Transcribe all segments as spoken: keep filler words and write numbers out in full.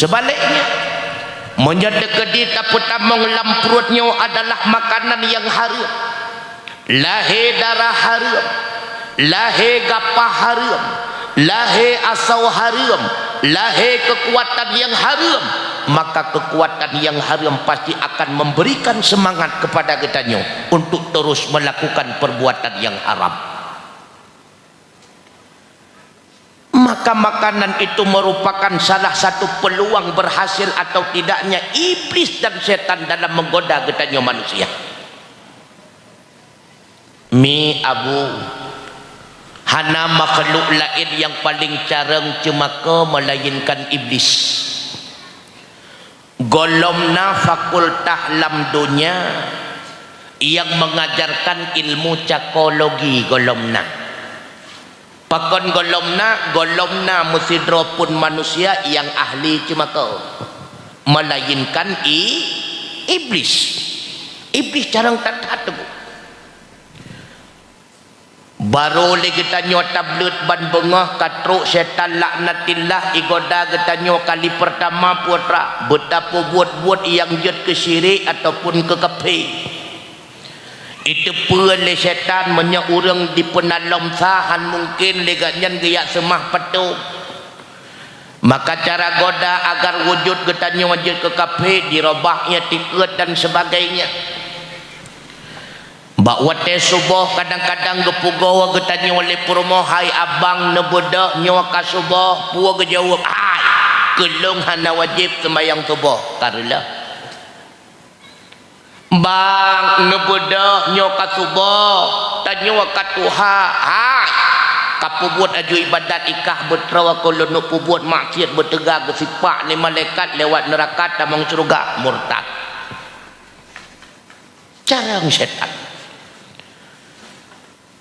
Seubaliknya, meunyoe teukeudi tapeutamong lam pruet nyoe adalah makanan nyang hareuem, lahé darah hareuem, lahé gapah hareuem, lahé asoe hareuem, lahé keukuatan nyang hareuem, maka keukuatan nyang hareuem pasti akan memberikan semangat kepada geutanyoe untuk terus melakukan perbuatan nyang haram. Maka makanan itu merupakan salah satu peluang berhasil atau tidaknya iblis dan setan dalam menggoda geutanyoe manusia. Mi abu, hana makhluk laén nyang paleng carông ceumako melainkan iblis. Gohlom na fakultas lam donya nyang mengajarkan ilmu cakologi, gohlom na. Pakon gohlom na? Gohlom na meusidroe pun manusia nyang ahli ceumako, melainkan i-, iblis. Iblis carông that-that teuk. Barô lé geutanyoe tableuet ban beungoh ka trok setan laknatillah igoda geutanyoe kali peurtama putra beutapeubuet-buet nyang jeuet keu syirik ataupun keu kafé. Iteupeue lé setan meunyoe ureuëng dipeunalom sa han mungken lé gobnyan geujak seumah patung. Maka cara goda agar wujud geutanyoe jeuet keu kafé, jirobah itikeuet dan sebagainya. Bak watée suboh kadang-kadang geupugoe geutanyoe lé peurumoh, "Hai abang, neubeudôh nyoe ka suboh." Peue geujaweueb, "Hai, keu lôn hana wajéb seumayang suboh." Ka reuloh. "Bang, neubeudôh nyoe ka suboh, tanyoe ka tuha." "Hai, ka peubuet aju ibadat ikah beutroe, keu lôn neupeubuet maksiat beuteuga geusipak lé malaikat lewat neuraka tamong syeuruga." Murtad. Carông setan.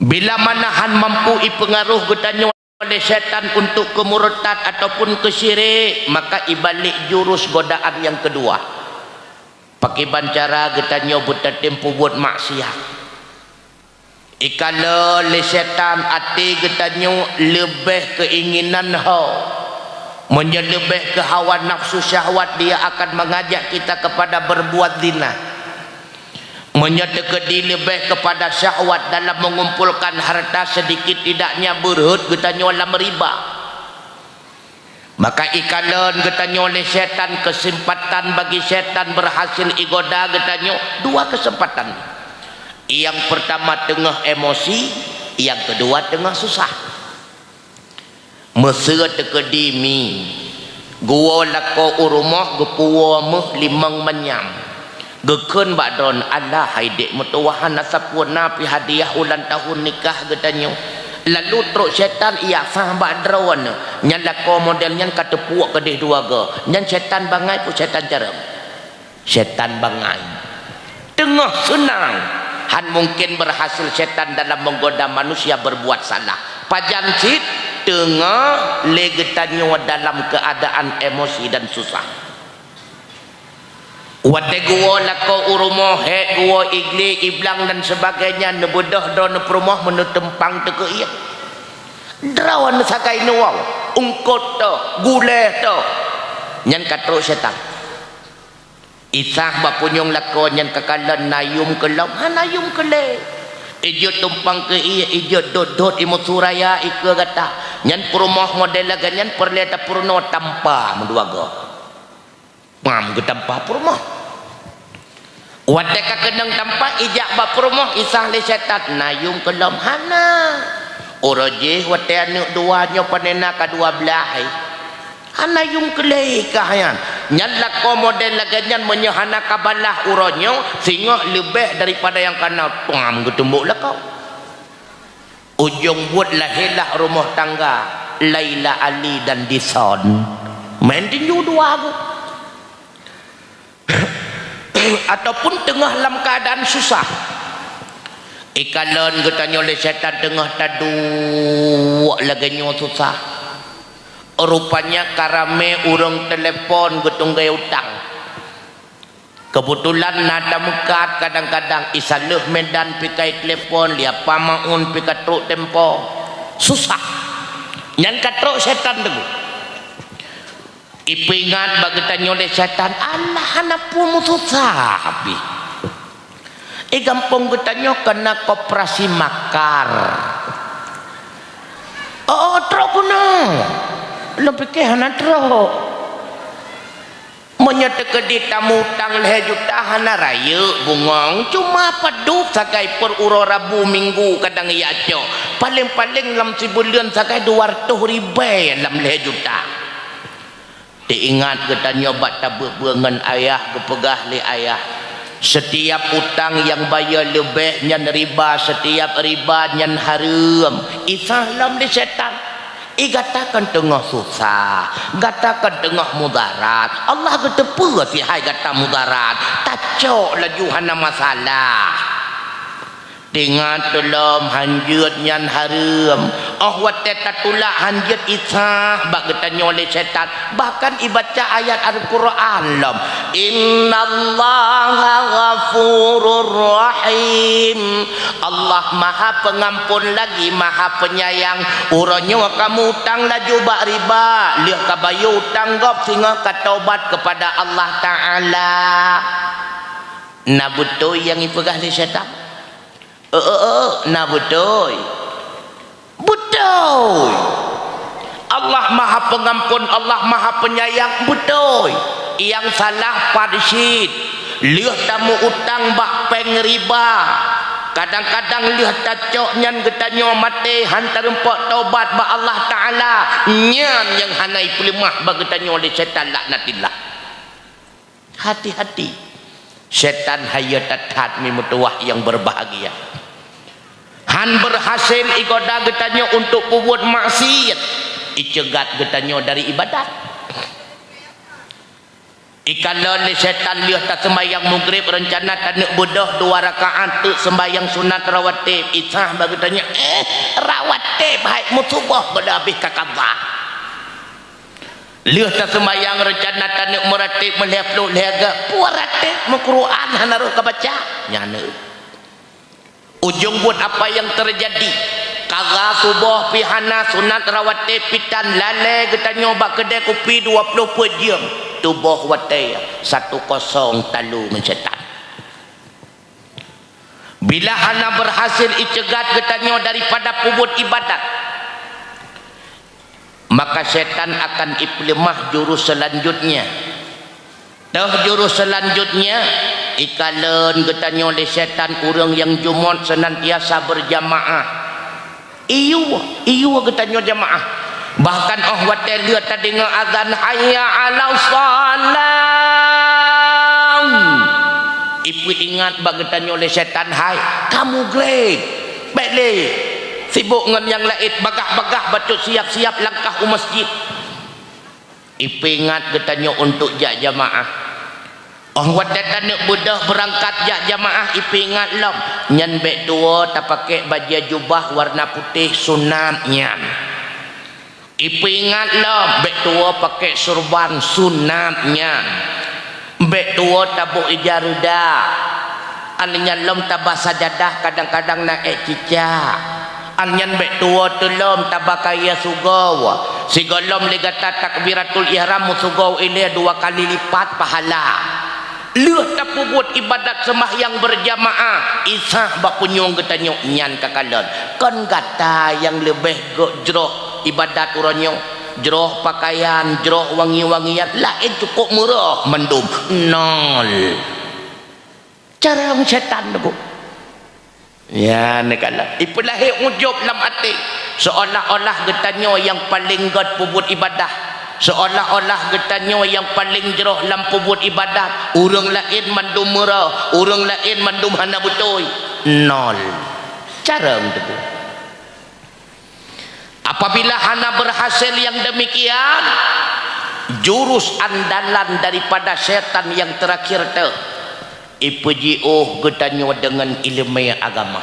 Bila mana han mampu ipeungaroh geutanyoe lé setan untuk keu murtad ataupun keu syirik, maka ibalek jurus godaan nyang keudua. Pakriban cara geutanyoe beutatem peubuet maksiat? Ikalon lé setan até geutanyoe leubeh keinginan ho. Meunyoe leubeh keu hawa nafsu syahwat, dia akan mengajak kita kepada berbuat zina. Meunyoe teukeudi leubeh keupada syahwat dalam mengumpulkan harta, sedikit tidaknya beurhot geutanyoe lam riba. Maka ikalon geutanyoe lé setan, keuseumpatan bagi setan beurhasil igoda geutanyoe dua keuseumpatan. Nyang peurtama teungoh emosi, nyang keudua teungoh susah. Meuseu teukeudi mi, geuwoe lakoe u rumoh geupeuwoe méuh limong manyam. Geukheun bak droeneuh, "Alah hai dék meutuwah, hana sapeue na pih hadiah ulang tahun nikah geutanyoe." Lalu trok setan ijak sah bak droeneuh, nyan lakoe model nyan ka teupuek keudeh dua goe. Nyan setan bangai peue setan carông? Setan bangai. Teungoh seunang, han mungken beurhasil setan dalam menggoda manusia berbuat salah. Pajan cit teungoh lé geutanyoe dalam keuadaan emosi dan susah. Watée geuwoe lakoe u rumoh, hék geuwoe iglé, iblang dan sebagainya, neubeudôh droeneuh peurumoh meuneutumpang teuh keu ié. Droeneuh sagai neuwoe, eungkot teuh, gulée teuh. Nyan ka trok setan. Isah bak punyueng lakoe nyan ka kalon na yum keu lom, hana yum keu lé. Ijeuet tumpang keu ié, ijeuet dot-dot imeusu raya ikeue gata. Nyan peurumoh model lagée nyan peureulée tapeurunoe tampa meudua goe. Mam geutampa peurumoh. Watée ka keunong tampa ijak bak peurumoh isah lé setan, na yum keu lom, hana. Uroe jih watée aneuëk dua nyoe panena ka dua blaih hai. Hana yum keu lé kah nyan. Nyan lakoe model lagée nyan meunyoe hana ka balaih uroe nyoe, singoh leubeh daripada nyang kana tuam geutumbok lakoe. Ujong buet lahé lah rumoh tangga Laila Ali dan Dison. Main tinju dua goe. Ataupun teungoh lam keuadaan susah. Ikalon geutanyoe lé setan teungoh taduek lagée nyoe susah. Rupanya ka ramé ureuëng telepon geutunggée utang. Keubeutulan na tameukat kadang-kadang, isa lheueh Medan pih ka itelepon, Lia Pamaun pih ka trok tempo. Susah. Nyan ka trok setan teungku. Ipeuingat bak geutanyoe lé syaitan, alah hana peue meususah pih. Eh, gampông geutanyoe keunan koperasi makar. Oh, trok keunoe. Lôn pike hana trok. Meunyoe teukeudi tamutang lhèe juta hana rayeuk bungong, cuma padub sagai per uroe Rabu Minggu kadang jak cok. Paleng-paleng lam sibuleuen sagai dua reutôh ribèe lam lhèe juta. Teuingat geutanyoe bak tabeuet-beuet ngon ayah, geupeugah lé ayah, "Setiap utang nyang bayeue leubeh nyan riba, setiap riba nyan hareuem." Isah lom lé syaitan. "Eh, gata kan teungoh susah, gata kan teungoh mudarat. Allah geuteupeue sihai gata mudarat. Tacok laju hana masalah." Teuingat tulom, hanjeuet nyan hareuem. Óh watèe tatulak hanjeuet isah bak geutanyoe lé syaitan. Bahkan ibaca ayat Al-Qur'an lom, "Innallaha ghafurur rahim." Allah Maha Pengampun lagi Maha Penyayang. Uroe nyoe kamu utang laju bak riba, lheueh kabayeue utang gob singoh katobat keupada Allah Ta'ala. Na beutôi nyang ipeugah lé syaitan? Eh, eh, eh, na beutôi. Beutôi. Allah Maha Pengampun, Allah Maha Penyayang, beutôi. Nyang salah pat cit. Lheueh tameuutang bak péng riba. Kadang-kadang lheueh tacok nyan geutanyoe maté han tareumpok tobat bak Allah Ta'ala. Nyan nyang hana ipeuleumah bak geutanyoe lé syaitan laknatillah. Hati-hati. Syaitan hayeu that-that mi meutuwah nyang berbahagia. Han berhasil igoda geutanyoe untuk peubuet maksiat, iceugat geutanyoe dari ibadat. Ikalon lé syaitan lheueh taseumbahyang Maghrib, reuncana taneuk beudôh dua rakaat teuk seumbahyang sunat rawatib, isah bak geutanyoe, "Eh, rawatib hai meusuboh goh lheueh habéh ka qadha." Lheueh taseumbahyang reuncana taneuk meuratib meulhèe ploh lhèe gak, peue ratib meuquran hana rhoh kabaca. Nyan. Ujong buet apa nyang teujadi? Qadha suboh pih hana, sunat rawatib pih tan, lalée geutanyoe bak keudée kupi dua ploh peuet jeuem. Tuboh watée satu kosong talu ngon syaitan. Bila hana berhasil iceugat geutanyoe daripada peubuet ibadat, maka syaitan akan ipeuleumah jurus selanjutnya. Toh jurus selanjutnya, ikalon geutanyoe lé syaitan ureuëng nyang jumôt seunantiasa berjamaah. Iyue, iyue geutanyoe jamaah. Bahkan óh watée lheueh tadeungoe azan, "Hayya 'alas shalah!" Ipeuingat bak geutanyoe lé syaitan, "Hai, kamu greb! Bék lé sibok ngon nyang laén, bagah-bagah bacut siap-siap langkah u masjid." Ipeuingat geutanyoe untuk jak jamaah. Óh watée taneuk beudôh beurangkat jak jamaah, ipeuingat lom, nyan bék tuwoe tapaké bajée jubah warna putéh sunat nyan. Ipeuingat lom, bék tuwoe paké surban sunat nyan. Bék tuwoe tabôh ija reuda. Alnyan lom tabah sajadah kadang-kadang na ék cicak. Alnyan bék tuwoe teulom tabah kayée sugoe. Sigohlom lé gata takbiratul ihram meusugoe ilée dua kali lipat pahala. Lheueh tapeubuet ibadat seumahyang beurjamaah, isah bak punyueng geutanyoe nyan ka kalon. Kon gata nyang leubeh gét jroh ibadat uroe nyoe, jroh pakaian, jroh wangi-wangian, laén cukôp meuroh mandum. Nol. Carông syaitan teungku. Ya, neukalon. Ipeulahé ujub lam até. Seolah-olah geutanyoe nyang paleng gét peubuet ibadah. Seolah-olah geutanyoe nyang paleng jroh lam peubuet ibadah. Ureuëng laén mandum meuroh, ureuëng laén mandum hana beutôi. Nol. Carông teungku. Apabila hana berhasil yang demikian, jurus andalan daripada syaitan yang terakhir teuh, ipeujiôh geutanyoe deungon iéleumé agama.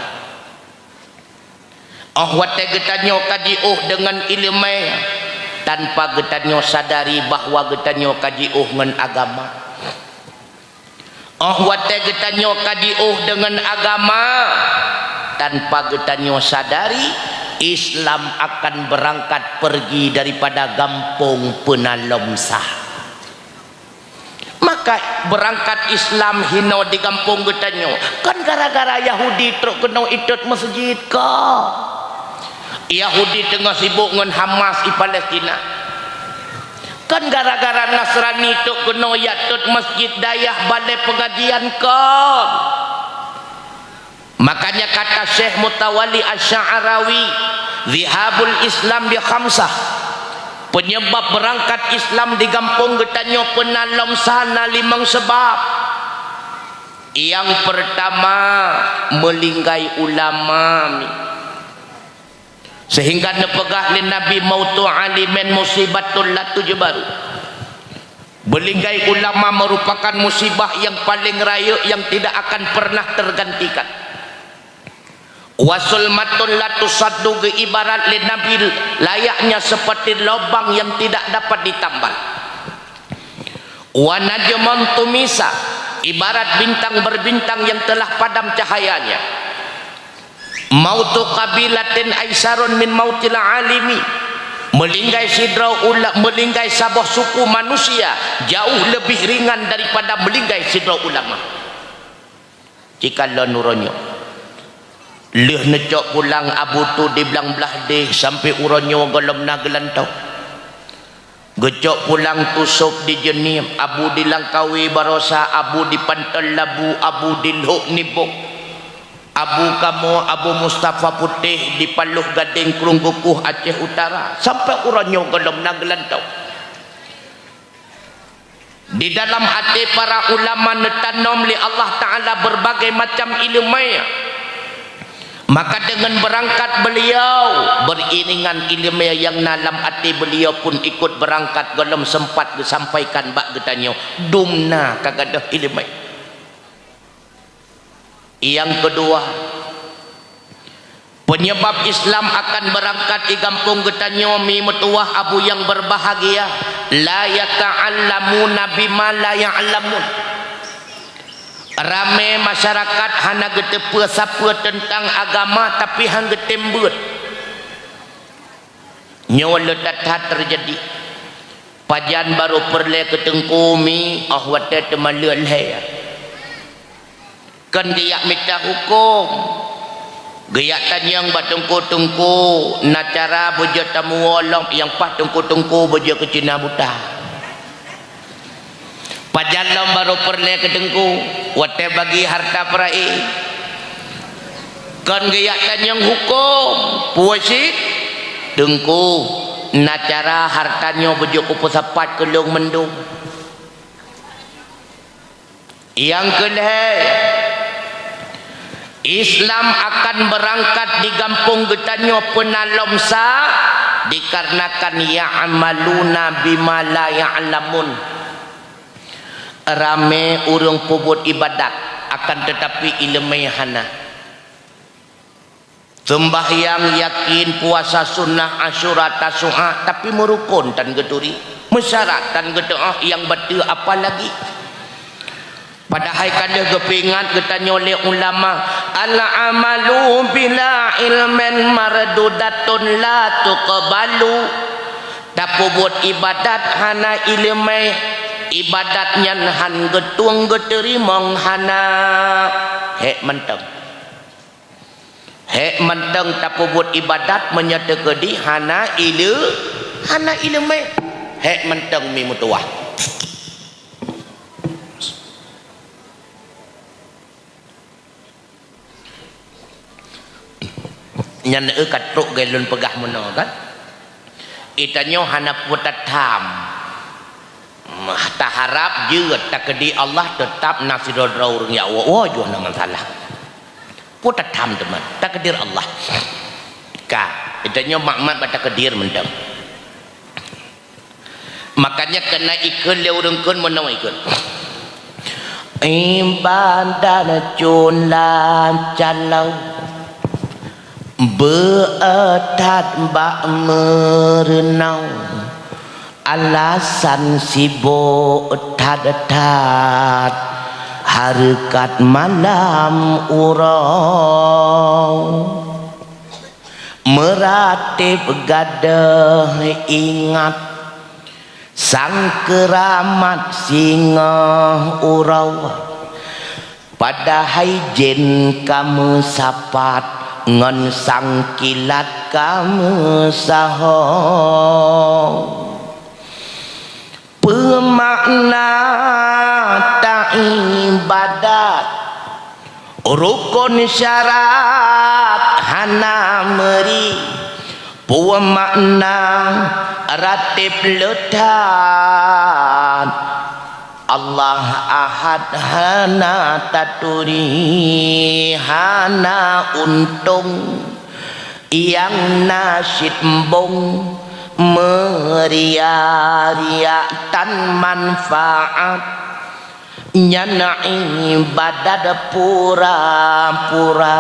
Óh watée geutanyoe ka jiôh deungon iéleumé, tanpa geutanyoe sadari bahwa geutanyoe ka jiôh ngon agama. Óh watée geutanyoe ka jiôh deungon agama, tanpa geutanyoe sadari, Islam akan beurangkat peurgi daripada gampông peunalom sa. Ka beurangkat Islam hinoe di gampông geutanyoe, kon gara-gara Yahudi trok keunoe itot meuseujid, kon. Yahudi teungoh sibok ngon Hamas i Palestina. Kon gara-gara Nasrani trok keunoe jak tot masjid dayah balée peungajian, kon. Makanya kata Syekh Mutawali Asy-Sya'rawi, "Zihabul Islam bi khamsah." Penyebab beurangkat Islam di gampông geutanyoe peuna lom sa na limong sabab. Nyang peurtama, meulinggai ulama. Sehingga neupeugah lé Nabi, "Mautu alimin musibatun la tujbaru." Beulinggai ulama merupakan musibah yang paling rayeuk yang tidak akan pernah tergantikan. "Wa zulmatun la tusaddu," geuibarat lé Nabi layaknya seperti lubang yang tidak dapat ditambal. "Wa najmun tumisa," ibarat bintang berbintang yang telah padam cahayanya. "Mautu qabilatin aisarun min mautil alimi." Meulinggai sidroe ula-, meulinggai saboh suku manusia jauh lebih ringan daripada meulinggai sidroe ulama. Cikalon uroe nyoe, lheueh neucok pulang Abu Tu di Blang Blahdeh sampoe uroe nyoe gohlom na geulantoe. Geucok pulang Tu Sop di Jeunieb, Abu di Langkawi barosa, Abu di Panton Labu, Abu di Lhok Nibok, Abu kamoe, Abu Mustafa Putéh di Paloh Gadeng, Krueng Geukueh, Aceh Utara, sampoe uroe nyoe gohlom na geulantoe. Di dalam até para ulama neutanom lé Allah Ta'ala berbagai macam ileumé. Maka deungon beurangkat beuliau, beriringan ileumé nyang na lam até beuliau pun ikot beurangkat, gohlom seumpat geusampaikan bak geutanyoe, dum na ka gadôh ileumé. Nyang keudua, penyebab Islam akan beurangkat di gampông geutanyoe, mi meutuwah Abu nyang berbahagia, la yata'allamuna bima la ya'lamun. Ramé masyarakat hana geuteupeue sapeue teuntang agama, tapi han geutem beuet. Nyoe le that-that teujadi. Pajan barô peureulée keu teungku mi, óh watée teumaleuet lhée. Kon geujak mita huköm. Geujak tanyong bak teungku-teungku, na cara beujeuet tamuwoe lom nyang paih teungku-teungku beujeuet keu Cina buta. Pajan lom barô peureulée keu teungku, watée bagi hareuta peurayeuk. Kon geujak tanyong huköm, peue cit? Teungku, na cara hareuta nyoe beujeuet kupeusapat keu lôn mandum. Nyang keu lhée, Islam akan beurangkat di gampông geutanyoe peuna lom sa, dikarenakan ya'maluna bima la ya'lamun. Ramé ureuëng peubuet iébadat, akan teutapi iéleumé hana. Seumbahyang, yakin, puasa sunnah, Asyura, Tasu'a, tapi meurukon tan geuturi, meusyarat tan geutu'oh nyang bateue apalagi. Padahai ka lheueh geupeuingat geutanyoe lé ulama, "Al-amalu bila ilmin mardudatun la tuqbalu." Tapeubuet iébadat hana iéleumé, iébadat nyan han geutueng geuteurimong hana. Hék mantong. Hék mantong tapeubuet iébadat meunyoe teukeudi hana iéle-, hana iéleumé. Hék mantong mi meutuwah. Nyan eu ka trok geuh lôn peugah meunoe kan. Geutanyoe hana peue tatham. Taharab jeuet takeudi Allah teutap na sidroe-droe ureuëng jak woe-woe jih na masalah. Peue tatham teuma, takdir Allah. Ka, geutanyoe makmat bak takdir mantong. Makanya keuneuk ikheun lé ureuëng kheun meunoe ikheun. Iébadat cula calo beuet that bak meureunong, alasan sibok that-that hareukat malam uroe. Meuratéb gadôh ingat Sang keuramat singoh uroe, padahai jén ka meusapat ngon sang kilat ka meusaho. Peue makna taibadat? Rukon syarat hana meuri. Peue makna rateb le that? Allah Ahad hana taturi, hana untông. Nyang na cit embong meuria-ria tan manfaat. Nyan ibadat pura-pura,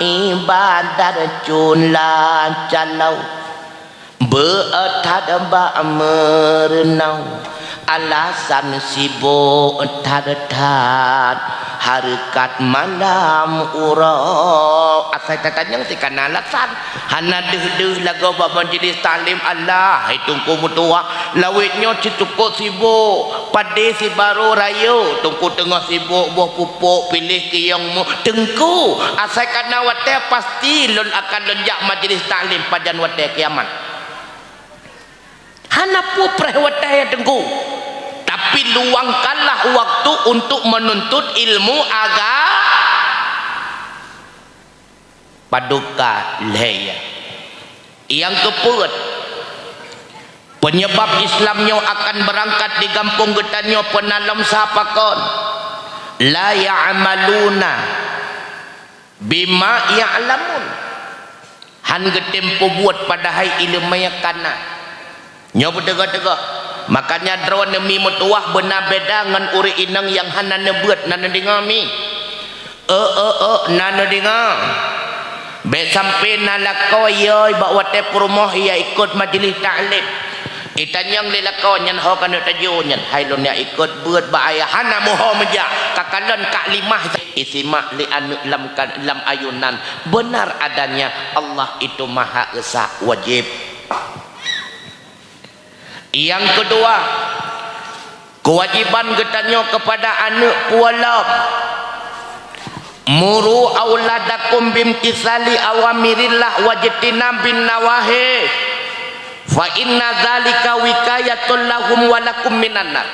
ibadat cula-calo. Beu that bak meureunong, alasan sibok that-that, hareukat malam uroe. Asai tatanyong si kana alasan. Hana deuh-deuh lagoe bak majelis taklim, alah, hai Teungku meutuwah, lawét nyoe cit cukôp sibok, padé sibaroe rayeuk, Teungku teungoh sibok boh pupuk, piléh kiyong mu-, Teungku, asai kana watée pasti lôn akan lôn jak majelis taklim pajan watée kiamat. Hana peue preh watée, ya Teungku. Tapi luangkanlah waktu untuk menuntut ilmu aga-, padubka lhée. Nyang keupeuet, peunyeubab Islam nyoe akan beurangkat di gampông geutanyoe peunalom sa pakon. La ya'maluna bima ya'lamun. Han geutem peubuet padahai iéleumé kana. Nyoe beuteugoh-teugoh. Makanya droeneuh mi meutuwah beuna beda ngon ureuëng inong nyang hana neubeuet, na neudeungoe mi. Eu, eu, eu, na neudeungoe. Bék sampoe na lakoe yoi bak watée peurumoh ya ikot majelis taklim. Itanyong lé lakoe nyan ho keuneuk tajok nyan, hai lôn ya ikot beuet bak ayah, hana meuho meujak, ka kalon ka limah. Isimak lé aneuëk lam ka-, lam ayunan, benar adanya Allah itu Maha Esa, wajib. Nyang keudua, keuwajiban geutanyoe keupada aneuëk puwoe lom. Muru auladakum bimtisali awamirillah wajtinabin nawahi. Fa inna dzalika wiqayatul lahum wa lakum minan nar.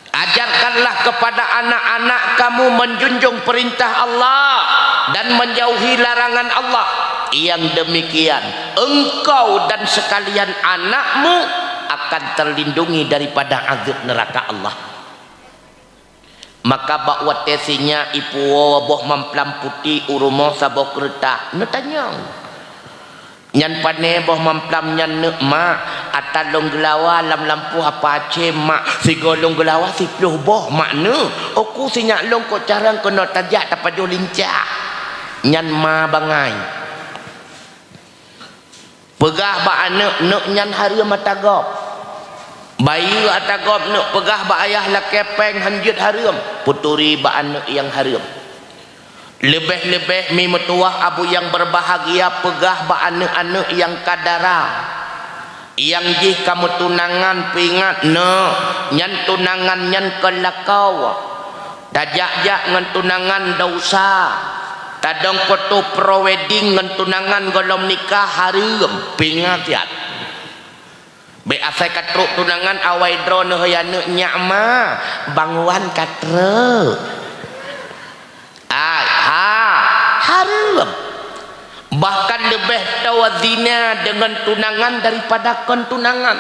Ajarkanlah kepada anak-anak kamu menjunjung perintah Allah dan menjauhi larangan Allah. Nyang demikian, engkau dan sekalian anakmu akan terlindungi daripada azab neraka Allah. Maka bak watée sinyak ipuwoe boh mamplam putéh u rumoh saboh keureutah, neutanyong, "Nyan pané boh mamplam nyan neuk, Mak?" "Ata lôn geulawa lam lampôh apa Aceh, Mak." "Sigoe lôn geulawa siploh boh, Mak, neuk." "Uku sinyak lôn kok carông keunoe tajak tapajoh lincah." Nyan ma bangai. Peugah bak aneuëk, "Neuk, nyan hareuem ata gob." "Bayeue ata gob neuk, peugah bak ayah lakée péng han jeuet hareuem." Peuturi bak aneuëk nyang hareuem. Leubeh-leubeh mi meutuwah abu nyang beubahgia, peugah bak aneuëk-aneuëk nyang ka dara, nyang jih ka meutunangan, peuingat neuk, nyan tunangan nyan kon lakoe. Tajak-jak ngon tunangan desya. Tadong foto pre-wedding ngon tunangan gohlom nikah hareuem, peuingat siat. Bék asai ka trok tunangan awai droeneuh ya neuk nyak ma, banguan ka trok. Ai, ha, hareuem. Bahkan leubeh toe zina deungon tunangan daripada kon tunangan.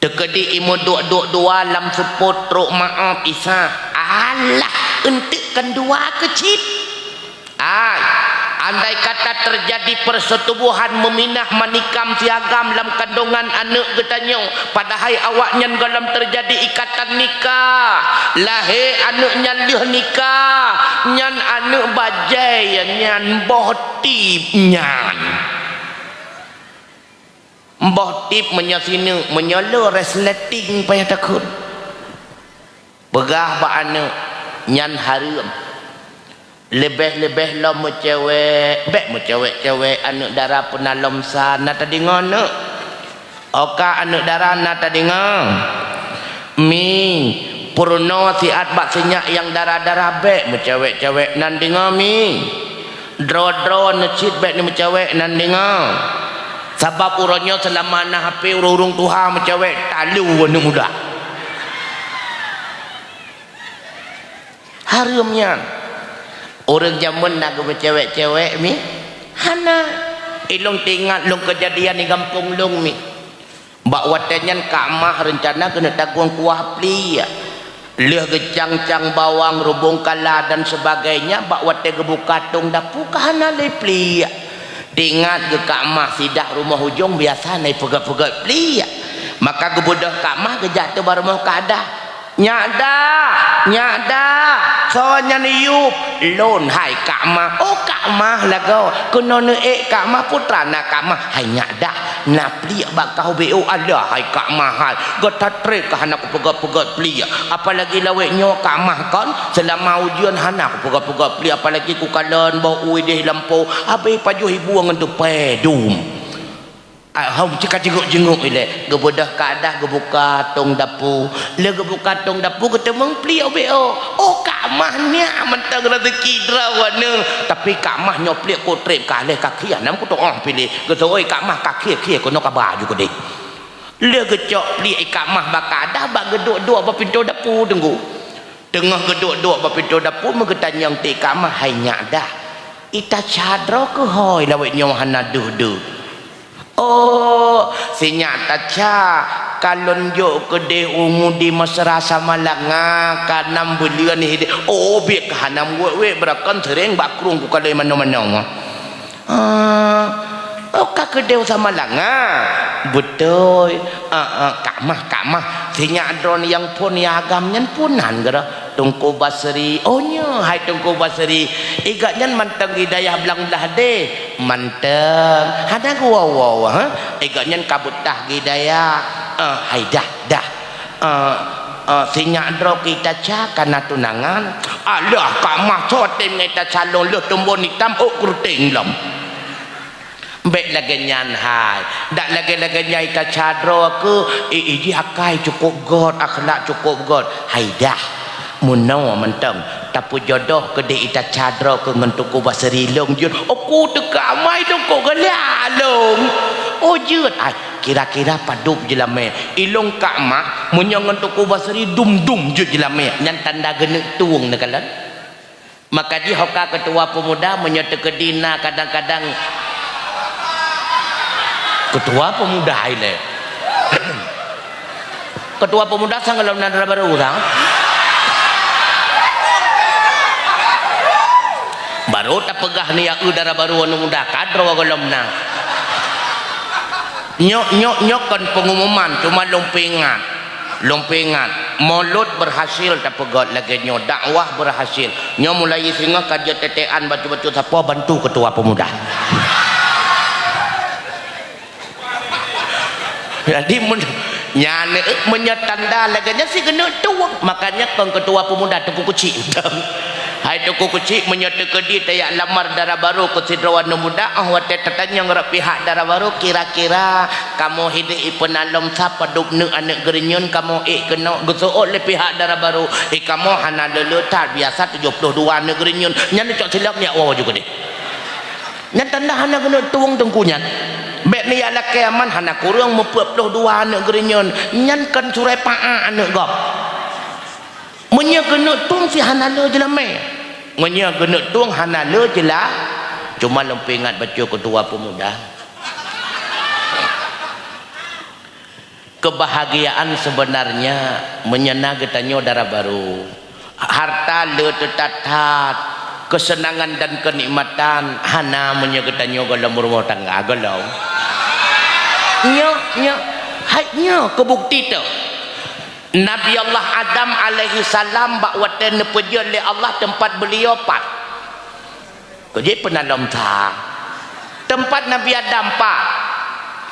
Teukeudi imeuduek-duek dua lam seupôt trok maob Isa. Alah, eunteuk kan dua keuh cit. Ai, andai kata teujadi peusetubuhan meuminah manikam siagam lam kandongan aneuëk geutanyoe, padahai awaknyan gohlom teujadi ikatan nikah, lahé aneuëk nyan lheueh nikah, nyan aneuëk bajée nyan boh tib nyan. Boh tib meunyoe sineuk, meunyoe le resleting payah takheun. Peugah bak aneuëk, nyan hareuem. Leubeh-leubeh lom meucewek, bék meucewek-cewek aneuëk dara peuna lom sa, na tadeungoe neuk. Oka aneuëk dara na tadeungoe. Mi, peurunoe siat bak sinyak nyang dara-dara bék meucewek-cewek nan deungoe mi. Droe-droe neucit bék neumeucewek nan deungoe. Sabab uroe nyoe seulama na H P ureuëng-ureuëng tuha meucewek talu aneuëk muda. Hareuem nyan. Ureuëng jameun na geumeucewek-cewek mi? Hana. Ilong teuingat lôn keujadian di gampông lôn mi. Bak watée nyan Kak Mah reuncana keuneuk tagueng kuah pliek. Lheueh geucang-cang bawang, rubông kala dan sebagainya, bak watée geubuka tong dapu ka hana lé pliek. Teuingat geuh Kak Mah sidah rumoh ujong biasa na ipeugét-peugét pliek. Maka geubeudôh Kak Mah geujak teuk bak rumoh Kak Dah. "Nyak Dah, Nyak Dah, soe nyan yub?" "Lôn, hai Kak Mah." "Oh, Kak Mah lagoe. Keunoe neuék Kak Mah, peue teuma na Kak Mah?" "Hai Nyak Dah, na pliek bak kah ubé." "Oh alah, hai Kak Mah hai, gata treb ka hana kupeugét-peugét pliek. Apalagi lawét nyoe Kak Mah kon, seulama ujeuen hana kupeugét-peugét pliek, apalagi kukalon boh ueh ideh lampôh, habéh pajoh ibueng ngon tupée dum." Ah, hom cit ka jenguk-jenguk ilée, geubeudôh Kak Dah geubuka tong dapu. Lheueh geubuka tong dapu geuteumeung pliek ubé. "Oh, oh Kak Mah nyak mantong raseuki droeneuh." Tapi Kak Mah nyoe pliek kok treb ka lheueh ka khie, nam kutoh piléh. Geuseuôt Kak Mah ka khie-khie keunoe ka ba ju keudeh. Lheueh geucok pliek i Kak Mah bak Kak Dah bak geuduek-duek bak pintoe dapu teungku. Teungoh geuduek-duek bak pintoe dapu meugeutanyong teuk i Kak Mah, "Hai Nyak Dah, ita ca droe keuhai lawét nyoe hana deuh-deuh?" "Oh, si nyak taca, ka lôn jok keudeh u Ngudi Mesra Samalanga, ka nam buleuen hideh." "Oh, biet ka hana meuwét-wét, beurakon seuréng bak krueng kukalon manoe-manoe." "Ah, oh ka keudeh u Samalanga?" "Beutôi." "Ah, ah, Kak Mah, Kak Mah, si nyak droeneuh nyang phon nyang agam nyan phon nan geura?" "Teungku Basri." "Oh nyoe, hai Teungku Basri, i gobnyan mantong hidayah blang blah deh?" "Mantong." "Hana geuwoe-woe, ha? I gobnyan ka beutah hidayah." "Ah, hai dah, dah." "Ah, ah, si nyak droe keu ita ca ka na tunangan." "Alah Kak Mah, soe tem ngon ita ca lôn, lheueh tumbon itam ôk keuruténg lom." "Bék lagée nyan hai. Dak lagée-lagée nyan ita ca droe keuh, i, i jih akai cukôp gét, akhlak cukôp gét." "Hai dah, meunoe mantong, tapeujodoh keudeh ita ca droe keuh ngon Teungku Basri lôn jeuet." "Oh ku teuka mai Teungku geulak lôn." "Oh jeuet ai, kira-kira padub jeulamé?" "Ilong Kak Mah, meunyoe ngon Teungku Basri dum-dum jeuet jeulamé, nyan tanda geuneuk tueng neukalon." Maka jih ho ka keutua peumuda meunyoe teukeudi na kadang-kadang keutua peumuda ilée. Keutua peumuda sang gohlom na dara barô sang. Barô tapeugah nyan eu dara barô aneuëk muda kadroe gohlom na. Nyoe, nyoe, nyoe kon pengumuman, cuma lôn peuingat. Lôn peuingat, mulod berhasil tapeugét lagée nyoe, dakwah berhasil. Nyoe mulai singoh ka jeuet tetekan bacut-bacut sapo bantu keutua peumuda. Jadi mun nyan, eh, meunyoe tanda lagée nyan si keuneuk tueng, makanya kon keutua peumuda Teungku Keuchik. Hai Teungku Keuchik, meunyoe teukeudi tajak lamar dara barô keu sidroe aneuëk muda, óh watée tatanyong rot pihak dara barô, kira-kira kamoe hideh ipeuna lom sa padub neuk aneuëk geureunyeun kamoe ék keunoe, geuseuôt lé pihak dara barô, eh, kamoe hana le-le that, biasa tujoh ploh dua aneuëk geureunyeun, nyan neucok silop nyak woe ju keudeh. Nyan tanda hana keuneuk tueng teungku nyan. Bék neujak lakée aman hana kureueng meupeuet ploh dua aneuëk geureunyeun, nyan kon surai paá aneuëk gob. Meunyoe keuneuk tueng si hana le jeulamé. Meunyoe keuneuk tueng hana le jeula-, cuma lôn peuingat bacut keutua peumuda. Keubahgiaan seubeunarnya meunyoe na geutanyoe dara barô. Harta le teutat-that, keuseunangan dan keunikmatan hana meunyoe geutanyoe gohlom rumoh tangga gohlom. Nyoe, nyoe, hai nyoe keubukti teuh. Nabi Allah Adam alaihissalam bak watée neupeujeuet lé Allah teumpat beuliau pat. Keu jih peuna lom sa. Teumpat Nabi Adam pat?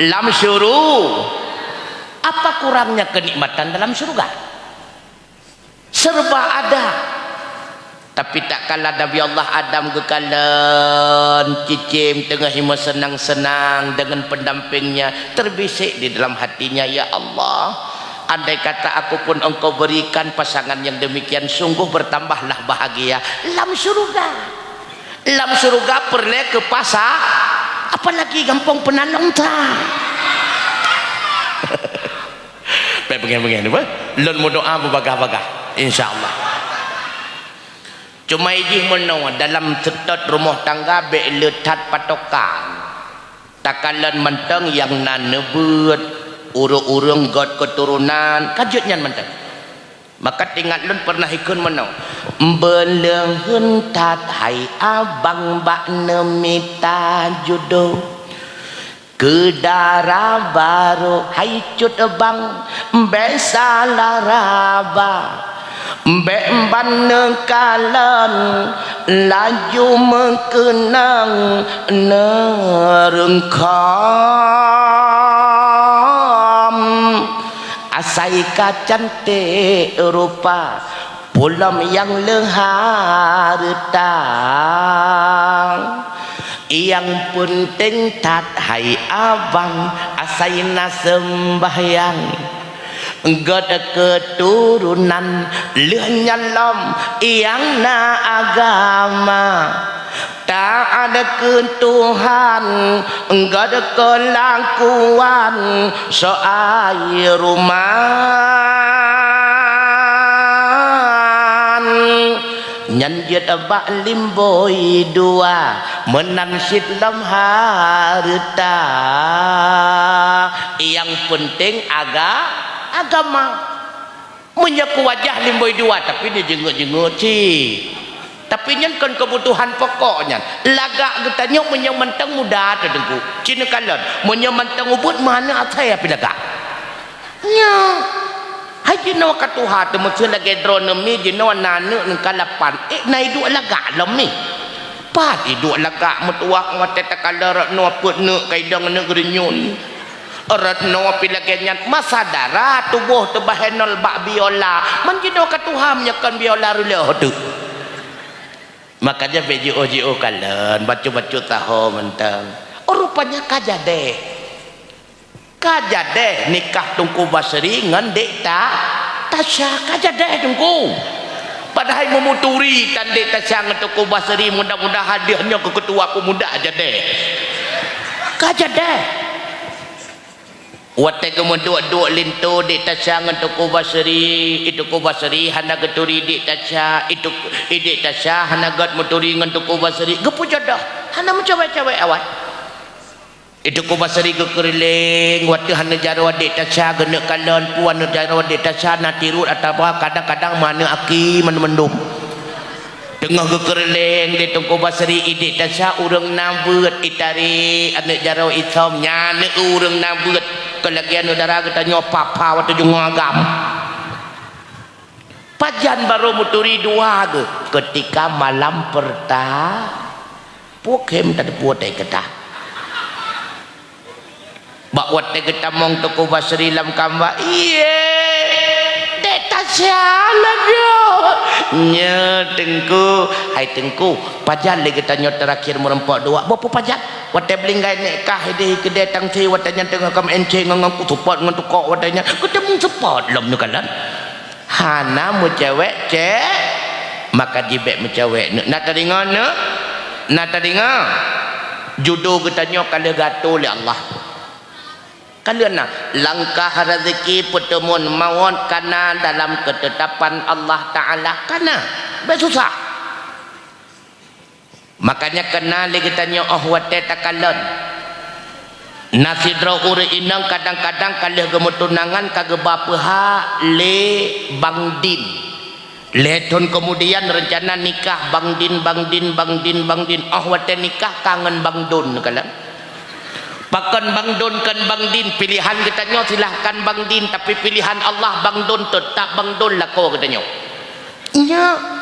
Lam syuru-, apa kurangnya kenikmatan dalam syurga? Serba ada. Tapi tak kala Nabi Allah Adam geukalon cicém teungoh meuseunang-seunang deungon pendampingnya, terbisik di dalam hatinya, "Ya Allah, andai kata aku pun Engkau berikan pasangan yang demikian, sungguh bertambahlah bahagia lam syurga." Lam syurga peureulée keu pasa, apalagi gampông peunalong ta. Bék beungéh-beungéh, apa? Lôn meudoa beubagah-bagah, insya Allah. Cuma ijih meunoe, dalam seutôt rumoh tangga bék le that patokan. Takalon mantong nyang na neubeuet, ureuëng-ureuëng gét keuturonan, ka jeuet nyan mantong. Maka teuingat lôn peureunah ikheun meunoe, "Beuleuheun that hai abang bak neumita judo. Keu dara barô hai cut bang, bék salah raba. Bék ban neukalon, laju meukeunong neureungkam. Asai ka canték rupa, peulom nyang leuha reuta. Nyang peunteng that hai abang, asai na seumbahyang. Gét keuturonan lheueh nyan lom nyang na agama. Taát keu Tuhan, gét keulakuan soai ruman. Nyan jeuet bak limbôi dua, meunan cit lom hareuta. Nyang peunteng aga-, agama. Meunyoe keu wajah limbôi dua, tapi neujeungeut-jeungeut cit. Tapi nyan kon keubutuhan pokok nyan. Lagak geutanyoe meunyoe mantong muda teuh Teungku. Ci neukalon, meunyoe mantong ubit meuhana asai pih lagak. Nyoe. Hai jinoe ka tuha teuh meuseu lagée droeneuh mi jinoe na aneuk neuka lapan. Eh, na iduek lagak lom mi. Pat iduek lagak meutuwah watée takalon rot noe peuet neuk ka idong aneuk geurunyueng. Rot noe pih lagée nyan masa dara tuboh teubahé nol bak biola. Man jinoe ka tuha meunyoe kon biola reuloh teuk. Makanya bék jiôh-jiôh kalon, bacut-bacut taho mantong. Oh, rupanya ka jadeh. Ka jadeh nikah Teungku Basri ngon Dek Ta-, Tasya. Ka jadeh Teungku. Padahai meumuturi tan Dek Tasya ngon Teungku Basri, mudah-mudahan deuh nyoe keu keutua peumuda jadeh. Ka jadeh. Watée geumeuduek-duek linto Dek Tasya ngon Teungku Basri, i Teungku Basri hana geuturi Dek Tasya, i Teungku, i Dek Tasya hana gét meuturi ngon Teungku Basri, geupeujodoh, hana meucawék-cawék awai. I Teungku Basri geukeureuléng, watée hana jaroe Dek Tasya geuneuk kalon, peue hana jaroe Dek Tasya na tirot atawa kadang-kadang meuhana aki mandum-mandum. Teungoh geukeureuléng lé Teungku Basri i Dek Tasya ureuëng na beuet, itarek aneuk jaroe isom nyan ureuëng na beuet. Kon lagée aneuk dara geutanyoe papa watée jungoe agam. Pajan barô meuturi dua geuh keutika malam peurta-, pukém tateupeue teuh keutah. Bak watée geutamong Teungku Basri lam kamba, "Ié, Dek Tasya lagak." "Nyo, Teungku." "Hai Teungku, pajan lé geutanyoe teurakhir meureumpok dua?" "Boh peue pajan?" "Watée beulinggai nèk kah idéh keudée tangse, watée nyan teungoh ka meuencé ngon, ngon kuseupôt ngon tukok watée nyan. Geutamong seupôt lom neukalon." Hana meucewek ce-, maka jibek meucewek neuk. Na tadeungoe neuk? Na tadeungoe? Judo geutanyoe ka lheueh geuatoe lé Allah. Ka lheueh na, langkah rezeki peuteumon mawöt ka na dalam keutetapan Allah Taala. Ka na. Bèk susah. Makanya keunan lé geutanyoe óh watèe takalon. Na sidroe ureueng inong kadang-kadang ka lheueh geumeutunangan ka geuba peuhah lé Bang Din. Lhèe thôn keumudian reuncana nikah Bang Din, Bang Din, Bang Din, Bang Din. Óh watèe nikah ka ngon Bang Don, kalon. Pakon Bang Don kon Bang Din, pilehan geutanyoe silahkan Bang Din, tapi pilehan Allah Bang Don teutap Bang Don lakoe geutanyoe. Nyo.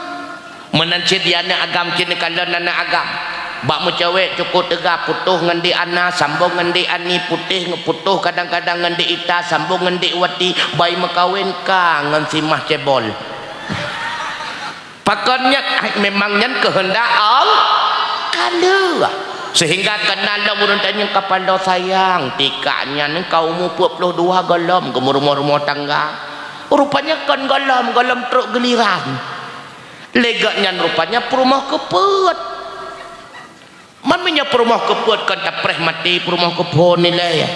Meunan cit di aneuk agam cit neukalon aneuk agam. Bak meucewek cukôp teuga putôh ngon Dek Ana, sambong ngon Dek Ani, putéh, putôh kadang-kadang ngon Dek Ita, sambong ngon Dek Wati, bai meukawen ka ngon si Mah Cebol. Pakon nyan, ai, memang nyan keuheundak Allah. Ka lheueh. Sehingga keunan lom ureuëng tanyoe ka paloe sayang, tikak nyan ka umu peuet ploh dua gohlom geumeurumoh-rumoh tangga. Rupanya kon gohlom, gohlom trok giliran. Lé gobnyan rupanya peurumoh keupeuet. Man meunyoe peurumoh keupeuet kon tapreh maté peurumoh keuphon ilée.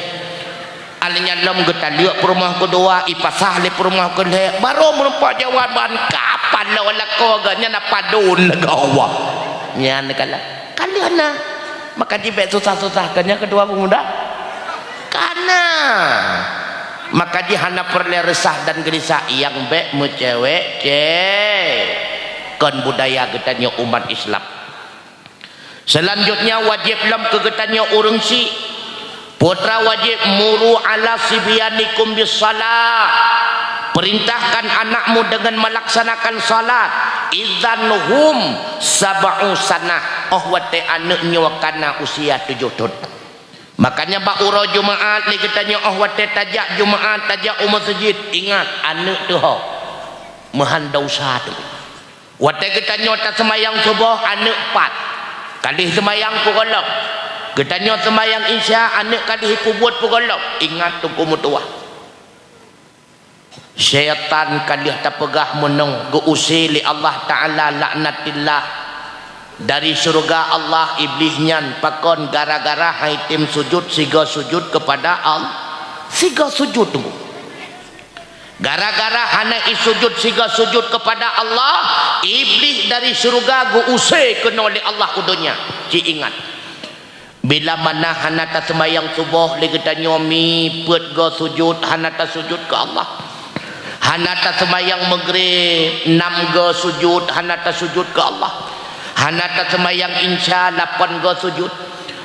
Alheuh nyan lom geutaleuek peurumoh keudua, ipasah lé peurumoh keulhée, barô meurumpok jawaban, ka paloe lakoe geuh nyan na padon lagée Allah. Nyan kala. Ka lheueh na. Maka jibék susah-susah keu nyan keudua peumuda. Ka na. Maka jih hana peureulée reusah dan geulisah nyang bék meucewek-cewek. Kon budaya geutanyoe umat Islam. Seulanjutnya, wajéb lom keu geutanyoe ureuëng syik. Peue teuma wajéb, muru ala sibyanikum bis shalah. Perintahkan anakmu dengan melaksanakan salat. Idzan hum sab'u sanah. Óh watée aneuëk nyoe ka na usia tujoh thon. Makanya bak uroe Jumaat lé geutanyoe óh watée tajak Jumaat, tajak u meuseujid, ingat aneuëk teuh ho. Meuhan desya teuh. Watée geutanyoe taseumayang suboh aneuëk pat, ka lheueh seumayang pukon lom. Geutanyoe seumayang isya aneuëk ka lheueh peubuet pukon lom. Ingat teungku meutuwah. Syaitan ka lheueh tapeugah meunong geu-use lé Allah Ta'ala laknatillah dari syeuruga Allah Iblih nyan pakon gara-gara han item sujud sigoe sujud keupada Allah. Sigoe sujud teungku. Gara-gara hana isujud sigoe sujud keupada Allah, Iblih dari syeuruga geu-use keunoe lé Allah u donya. Ci ingat, bila mana hana taseumayang suboh lé geutanyoe mi peuet goe sujud hana tasujud keu Allah. Hana taseumayang meugreb nam goe sujud hana tasujud keu Allah. Hana taseumayang insya lapan goe sujud.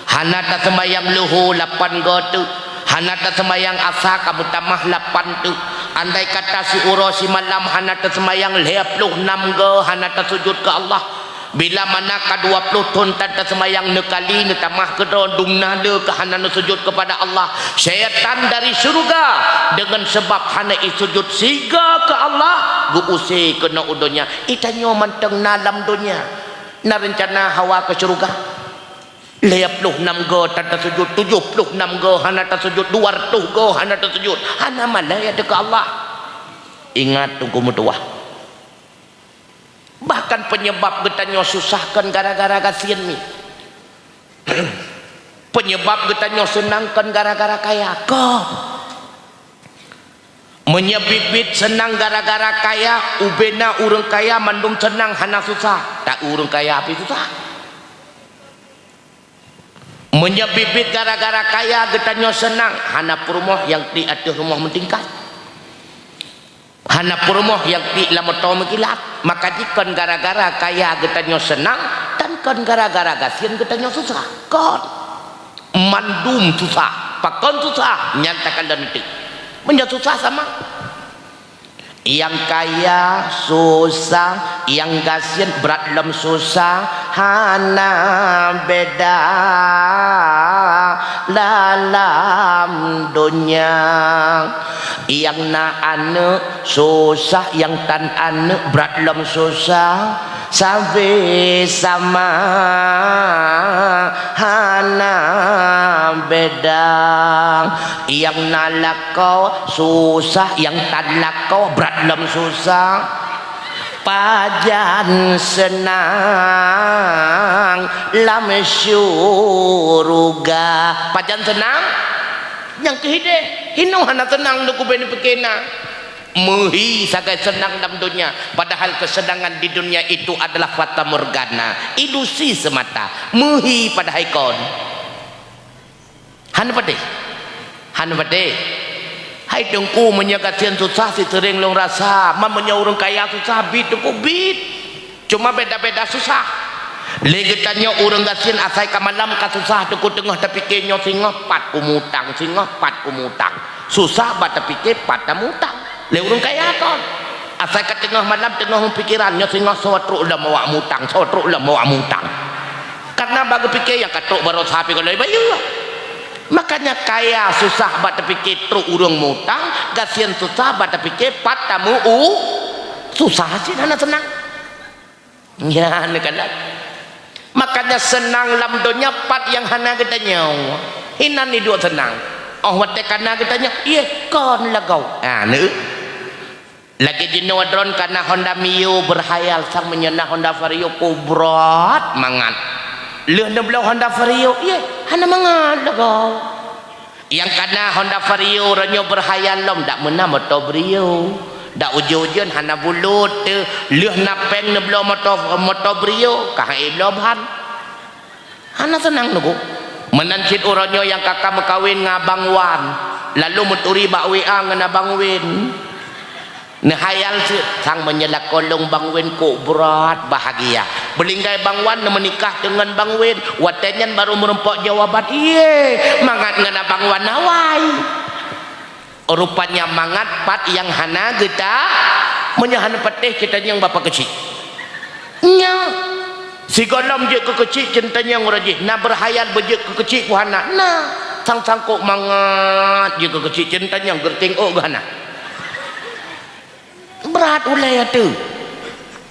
Hana taseumayang luho lapan goe teuk. Hana taseumayang asa ka meutamah lapan teuk. Andai kata siuroe simalam hana taseumayang lhée ploh nam goe hana tasujud keu Allah. Bila mana ka dua ploh thon tan taseumayang neukali neutamah keudroe dum na le keu hana neusujud keupada Allah. Syaitan dari syeuruga deungon sabab hana isujud sigoe keu Allah geu-use keunoe u donya. Itanyoe mantong na lam donya. Na reuncana hawa keu syeuruga. Lhée ploh nam goe tan tasujud, tujoh ploh nam goe hana tasujud, dua reutôh goe hana tasujud. Hana malée ateueh keu Allah. Ingat teungku meutuwah. Bahkan penyebab geutanyoe susah kon gara-gara gasien mi. Penyebab geutanyoe seunang kon gara-gara kaya. Kon. Meunyoe biet-biet seunang gara-gara kaya, ubena ureuëng kaya mandum seunang hana susah, ta ureuëng kaya pih susah. Meunyoe biet-biet gara-gara kaya geutanyoe seunang, hana peurumoh nyang klik ateueh rumoh meutingkat. Hana peurumoh nyang klik lam moto meukilat. Maka jikon gara-gara kaya geutanyoe seunang, tan kon gara-gara gasien geutanyoe susah. Kon. Mandum susah. Pakon susah? Nyan takalon teuk. Meunyoe susah sama. Nyang kaya susah, nyang gasien brat lom susah, hana beda dalam donya. Nyang na aneuëk susah, nyang tan aneuëk brat lom susah. Sabe sama hana beda. Nyang na lakoe susah, nyang tan lakoe brat lom susah. Pajan seunang lam syeuruga. Pajan seunang? Nyang keuhideh, hinoe hana seunang lôn keubeue neupike na. Meuhi sagai seunang lam donya, padahal keuseunangan di dunia itu adalah fatamorgana, ilusi semata. Meuhi padahai kon. Hana padeh. Hana padeh. Hai teungku, meunyoe gasien susah si seuring lôn rasa, man meunyoe ureuëng kaya susah, bit teungku bit. Cuma beda-beda susah. Lé geutanyoe ureuëng gasien asai ka malam ka susah teungku teungoh tapike nyoe singoh pat kumutang, singoh pat kumutang. Susah ba tapike pat tamutang. Lé ureuëng kaya kon. Asai ka teungoh malam teungoh meupikiran nyoe singoh soe trok lom awak mutang, soe trok lom awak mutang. Karena ba geupike nyang ka trok barosa pih gohlom bayeue. Makanya kaya susah ba tapike trok ureuëng mutang, gasien susah ba tapike pat tameu u susah cit hana seunang. Nyan kan. Makanya seunang lam donya pat nyang hana geutanyoe. Hinan iduek seunang. Oh watée kana geutanyoe, ié kon lagoe. Ah, neu. Lagée jinoe droen kana Honda Mio berhayal sang meunyoe na Honda Vario ku brat mangat. Lheueh neubloe Honda Vario, ié hana mangat lagoe. Nyang kana Honda Vario, uroe nyoe berhayal lom, dak meunan moto Brio. Dak ujeuen-ujeuen hana bulut teuh, lheueh na péng neubloe moto, moto Brio, ka han ék bloe ban. Hana seunang neuku. Meunan cit uroe nyoe nyang ka ka meukawen ngon Abang Wan, lalu meuturi bak W A ngon Abang Wen. Neuhayal seuet, sang meunyoe lakoe lôn Bang Wen kok brat bahagia. Beulinggai Bang Wan neumeunikah deungon Bang Wen, watée nyan barô meurumpok jawaban, ié, mangat ngon Abang Wan awai. Rupanya mangat pat nyang hana geuta, meunyoe hana patéh geutanyoe bapa keuchik. Nya, sigohlom jeuet keu keuchik ceunta nyang uroe jih, na berhayal beujeuet keu keuchik ku hana. Na, sang-sang kok mangat jeuet keu keuchik ceunta nyang geureuting ôk geuh hana. Brat ulée ateueh.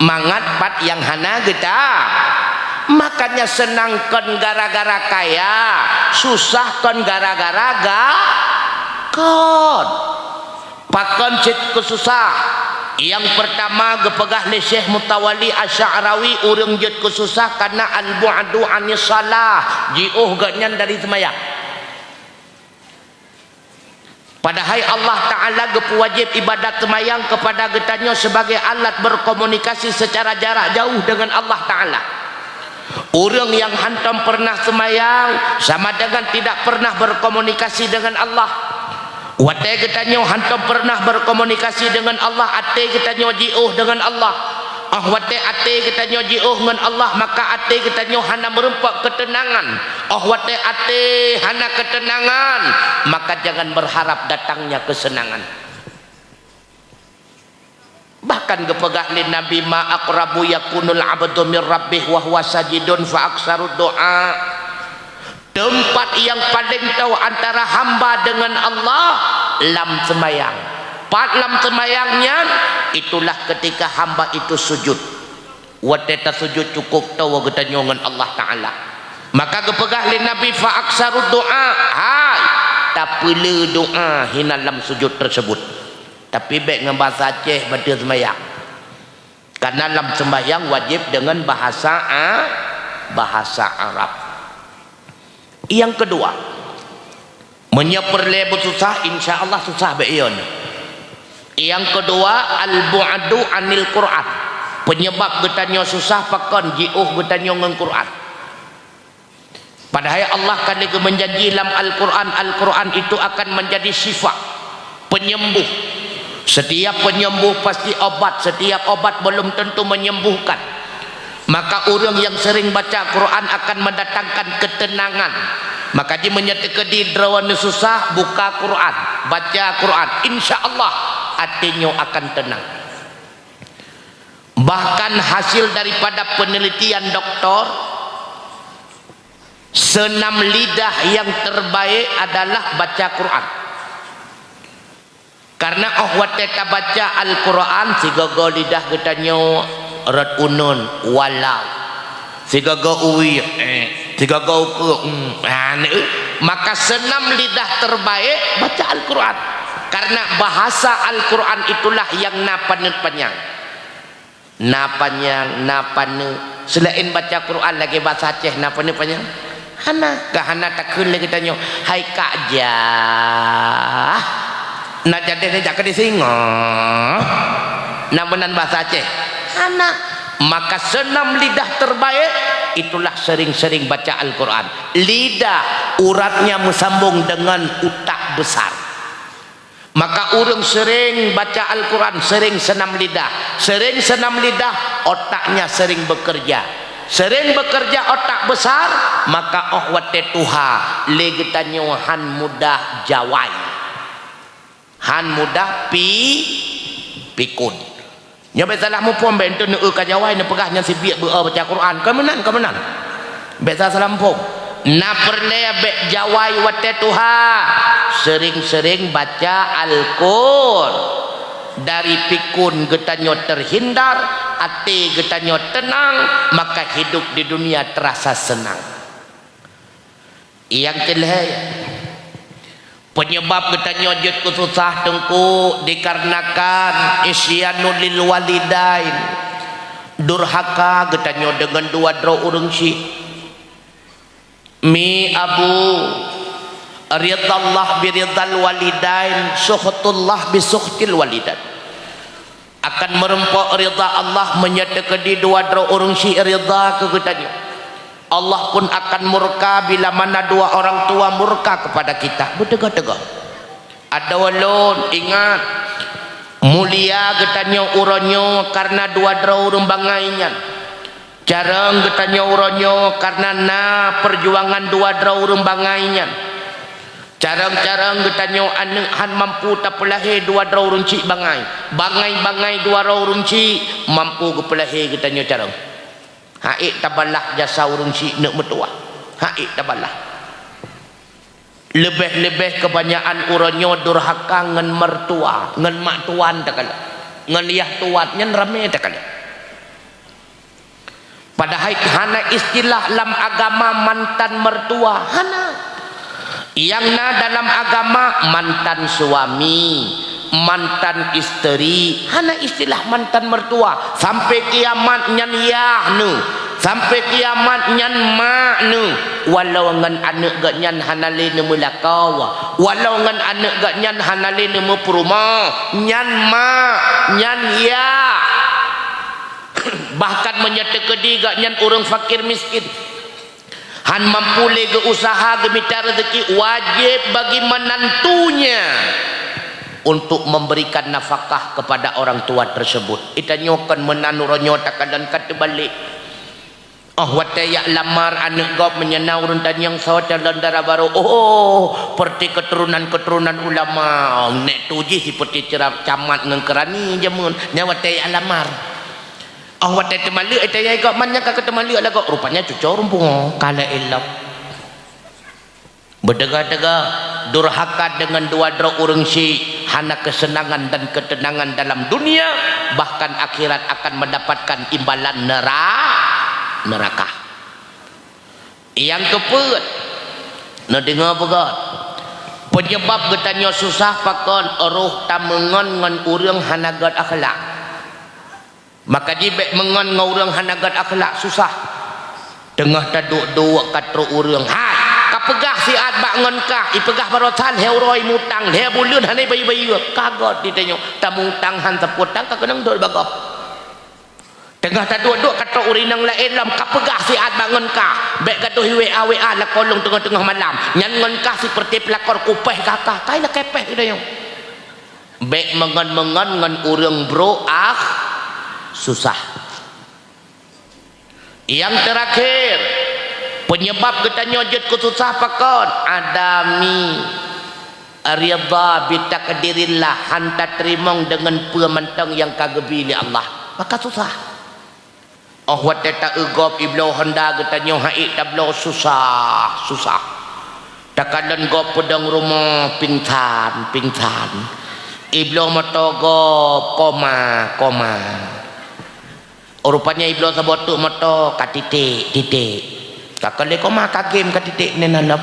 Mangat pat nyang hana geuta. Makanya seunang kon gara-gara kaya, susah kon gara-gara ga-, kon. Pakon cit keu susah? Nyang peurtama geupeugah lé Syekh Mutawali Asy-Sya'rawi, ureuëng jeuet keu susah kana al-bu'du anis shalah, jiôh geuhnyan dari seumayang. Padahai Allah Ta'ala geupeuwajéb ibadat seumayang keupada geutanyoe sibagai alat beurkomunikasi seucara jarak jauh deungon Allah Ta'ala. Ureuëng nyang hantom peureunah seumayang sama deungon tidak peureunah beurkomunikasi deungon Allah. Watée geutanyoe hantom peureunah beurkomunikasi deungon Allah, até geutanyoe jiôh deungon Allah. Óh watée até geutanyoe jiôh ngon Allah, maka até geutanyoe hana meurumpok keuteunangan. Óh watée até hana keuteunangan, maka jangan berharap datangnya keuseunangan. Bahkan geupeugah lé Nabi, "Ma aqrabu yakunul abdu mir rabbih wa huwa sajidun fa aksarud du'a." Teumpat nyang paleng toe antara hamba deungon Allah lam seumayang. Pat lam seumayang nyan, itulah ketika hamba itu sujud. Watée tasujud cukôp toe geutanyoe ngon Allah Ta'ala. Maka geupeugah lé Nabi, "Fa aksarud du'a," hai, tapeulé doá hinan lam sujud tersebut. Tapi bék ngon bahasa Aceh bateue seumayang. Karena lam sembahyang wajib dengan bahasa A-, bahasa Arab. Yang kedua, meunyoe peureulée beususah, insya Allah susah bék ion. Yang kedua, al-bu'du anil Quran. Penyebab geutanyoe susah pakon jiôh geutanyoe ngon Quran. Padahai Allah ka lheueh geumeunjanji lam Al-Quran, Al-Quran itu akan menjadi syifa, penyembuh. Setiap penyembuh pasti obat, setiap obat belum tentu menyembuhkan. Maka ureuëng yang sering baca Quran akan mendatangkan ketenangan. Maka jih meunyoe teukeudi droeneuh susah, buka Quran, baca Quran, insya Allah até nyoe akan tenang. Bahkan hasil daripada penelitian doktor, senam lidah yang terbaik adalah baca Quran. Karena óh watée tabaca Al-Quran, sigoe-goe lidah geutanyoe rot uneuen, walau. Sigoe-goe uwie, eh. Sigoe-goe ukeue, hmm. Ha, neu. Maka senam lidah terbaik baca Al-Quran. Karena bahasa Al-Quran itulah yang na paneuk panyang. Na panyang, na paneuk. Seulaén baca Quran lagée basa Aceh na paneuk panyang? Hana. Ka hana takheun lé geutanyoe, "Hai Kak Jah." Na jadeh jak keu disingoh. Na meunan basa Aceh? Hana. Maka senam lidah terbaik, itulah sering-sering baca Al-Quran. Lidah, uratnya meusambong dengan utak besar. Maka ureuëng sering baca Al-Quran, sering senam lidah. Sering senam lidah, otaknya sering bekerja. Sering bekerja otak besar, maka óh watée tuha, lé geutanyoe han mudah jawai. Han mudah pi-, pikun. Nyoe bék salah muphom, bék enteuk neu-eu ka jawai neupeugah nyan sibiek beu-o baca Quran. Kon meunan, kon meunan. Bék salah muphom. Na peureulée bék jawai watée tuha. Sering-sering baca Al-Qur-, Dari pikun geutanyoe terhindar, até geutanyoe tenang, maka hidup di dunia terasa senang. Nyang keulhèe, penyebab geutanyoe jeuet keu susah, Teungku, dikarenakan isyanul lil walidain, durhaka geutanyoe deungon dua droe ureueng syik. Mi abu, ridallah biridal walidain, sukhtullah bisukhtil walidain. Akan meureumpok ridha Allah meunyoe teukeudi dua droe ureueng syik ridha keu geutanyoe. Allah pun akan murka bila mana dua orang tua murka kepada kita. Beuteuga-teuga. Adoe lôn, ingat, mulia geutanyoe uroe nyoe kareuna dua droe ureueng bangai nyan. Carông geutanyoe uroe nyoe kareuna na peujuangan dua droe ureueng bangai nyan. Carông-carông geutanyoe aneuk han mampu tapeulahé dua droe ureueng syik bangai. Bangai-bangai dua droe ureueng syik mampu geupeulahé geutanyoe carông. Ha'ék tabalah jasa ureueng syik neuk meutuwah. Ha'ék tabalah. Leubeh-leubeh keubanyakan uroe nyoe durhaka ngon mertua, ngon mak tuan takalon, ngon yah tuan nyan ramé takalon. Padahai hana istilah lam agama mantan mertua, hana. Nyang na dalam agama mantan suami, mantan isteri, hana istilah mantan mertua. Sampai kiamat nyan yah neuh, sampai kiamat nyan mak neuh. Walau ngon aneuk geuh nyan hana lé neumeuligoe, walau ngon aneuk geuh nyan hana lé neumeupurumoh, nyan mak, nyan yah. Bahkan meunyoe teukeudi geuh nyan ureueng fakir miskin, han mampu lé geu-useuha geumita reuzeuki, wajéb bagi meunantunya untuk memberikan nafakah kepada orang tua tersebut. Geutanyoe kon meunan uroe nyoe takalon ka teubalek. Oh, watée jak lamar aneuk gob meunyoe na ureueng tanyong soe calon dara barô, oh, peureute keuturonan-keuturonan ulama, oh, nek tu jih siperti cera-, camat ngon keurani jameun, nyan watée jak lamar. Oh, watée teumaleuek, eh, tayai gob man nyang ka keu teumaleuek lagoe, rupanya cuco ureueng pungo, ka lheueh ilop. Beuteuga-teuga, durhaka deungon dua droe ureueng syik, hana keuseunangan dan keuteunangan dalam dunia, bahkan akhirat akan mendapatkan imbalan neura-, neuraka. Nyang keupeuet, neudeungoe beugöt. Peunyeubab geutanyoe susah pakon, roh tameungon ngon ureueng hana göt akhlak. Maka jih bék meungon ngon ureueng hana göt akhlak, susah. Teungoh taduek-duek ka trok ureueng, "Hai, kapeugah siat bak ngon kah," ipeugah barosan, lhèe uroe mutang, lhèe buleuen hana ibayeue-bayeue. Ka göt di tanyoe, tamutang han sapeue tang ka keunong dot bak gob. Teungoh taduek-duek ka trok ureueng inong laén lom, kapeugah siat bak ngon kah, bék gadôh i W A-W A lakoe lôn teungoh-teungoh malam. Nyan ngon kah siperti peulakor kupéh gata, kai lakée péh di tanyoe. Bék meungon-meungon ngon ureueng brôk ah susah. Nyang teurakhé, peunyeubab geutanyoe jeuet keu susah pakon? Adami ridha bi takdirillah, han tateurimong deungon peue mantong nyang ka geubi lé Allah, maka susah. Óh watée ta-eu gob ibloe honda geutanyoe haiek tabloe susah, susah. Takalon gob peudong rumoh pingsan, pingsan. Ibloe moto gob koma, koma. Rupanya ibloe saboh teuk moto ka titek, titek. Ka keu lé koma ka gem ka titek nyan lom.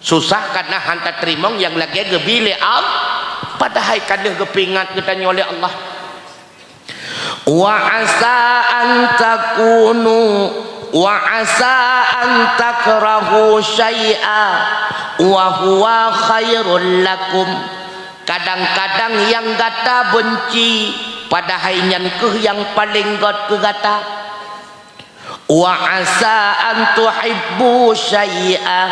Susah kareuna han tateurimong nyang lagée geubi lé Allah, padahai ka lheueh geupeuingat geutanyoe lé Allah. Wa asa an takunu, wa asa an takrahu syai'a wa huwa khairul lakum. Kadang-kadang nyang gata beunci, padahai nyan kheueh nyang paleng göt keu gata. Wa asa an tuhibbu syai'a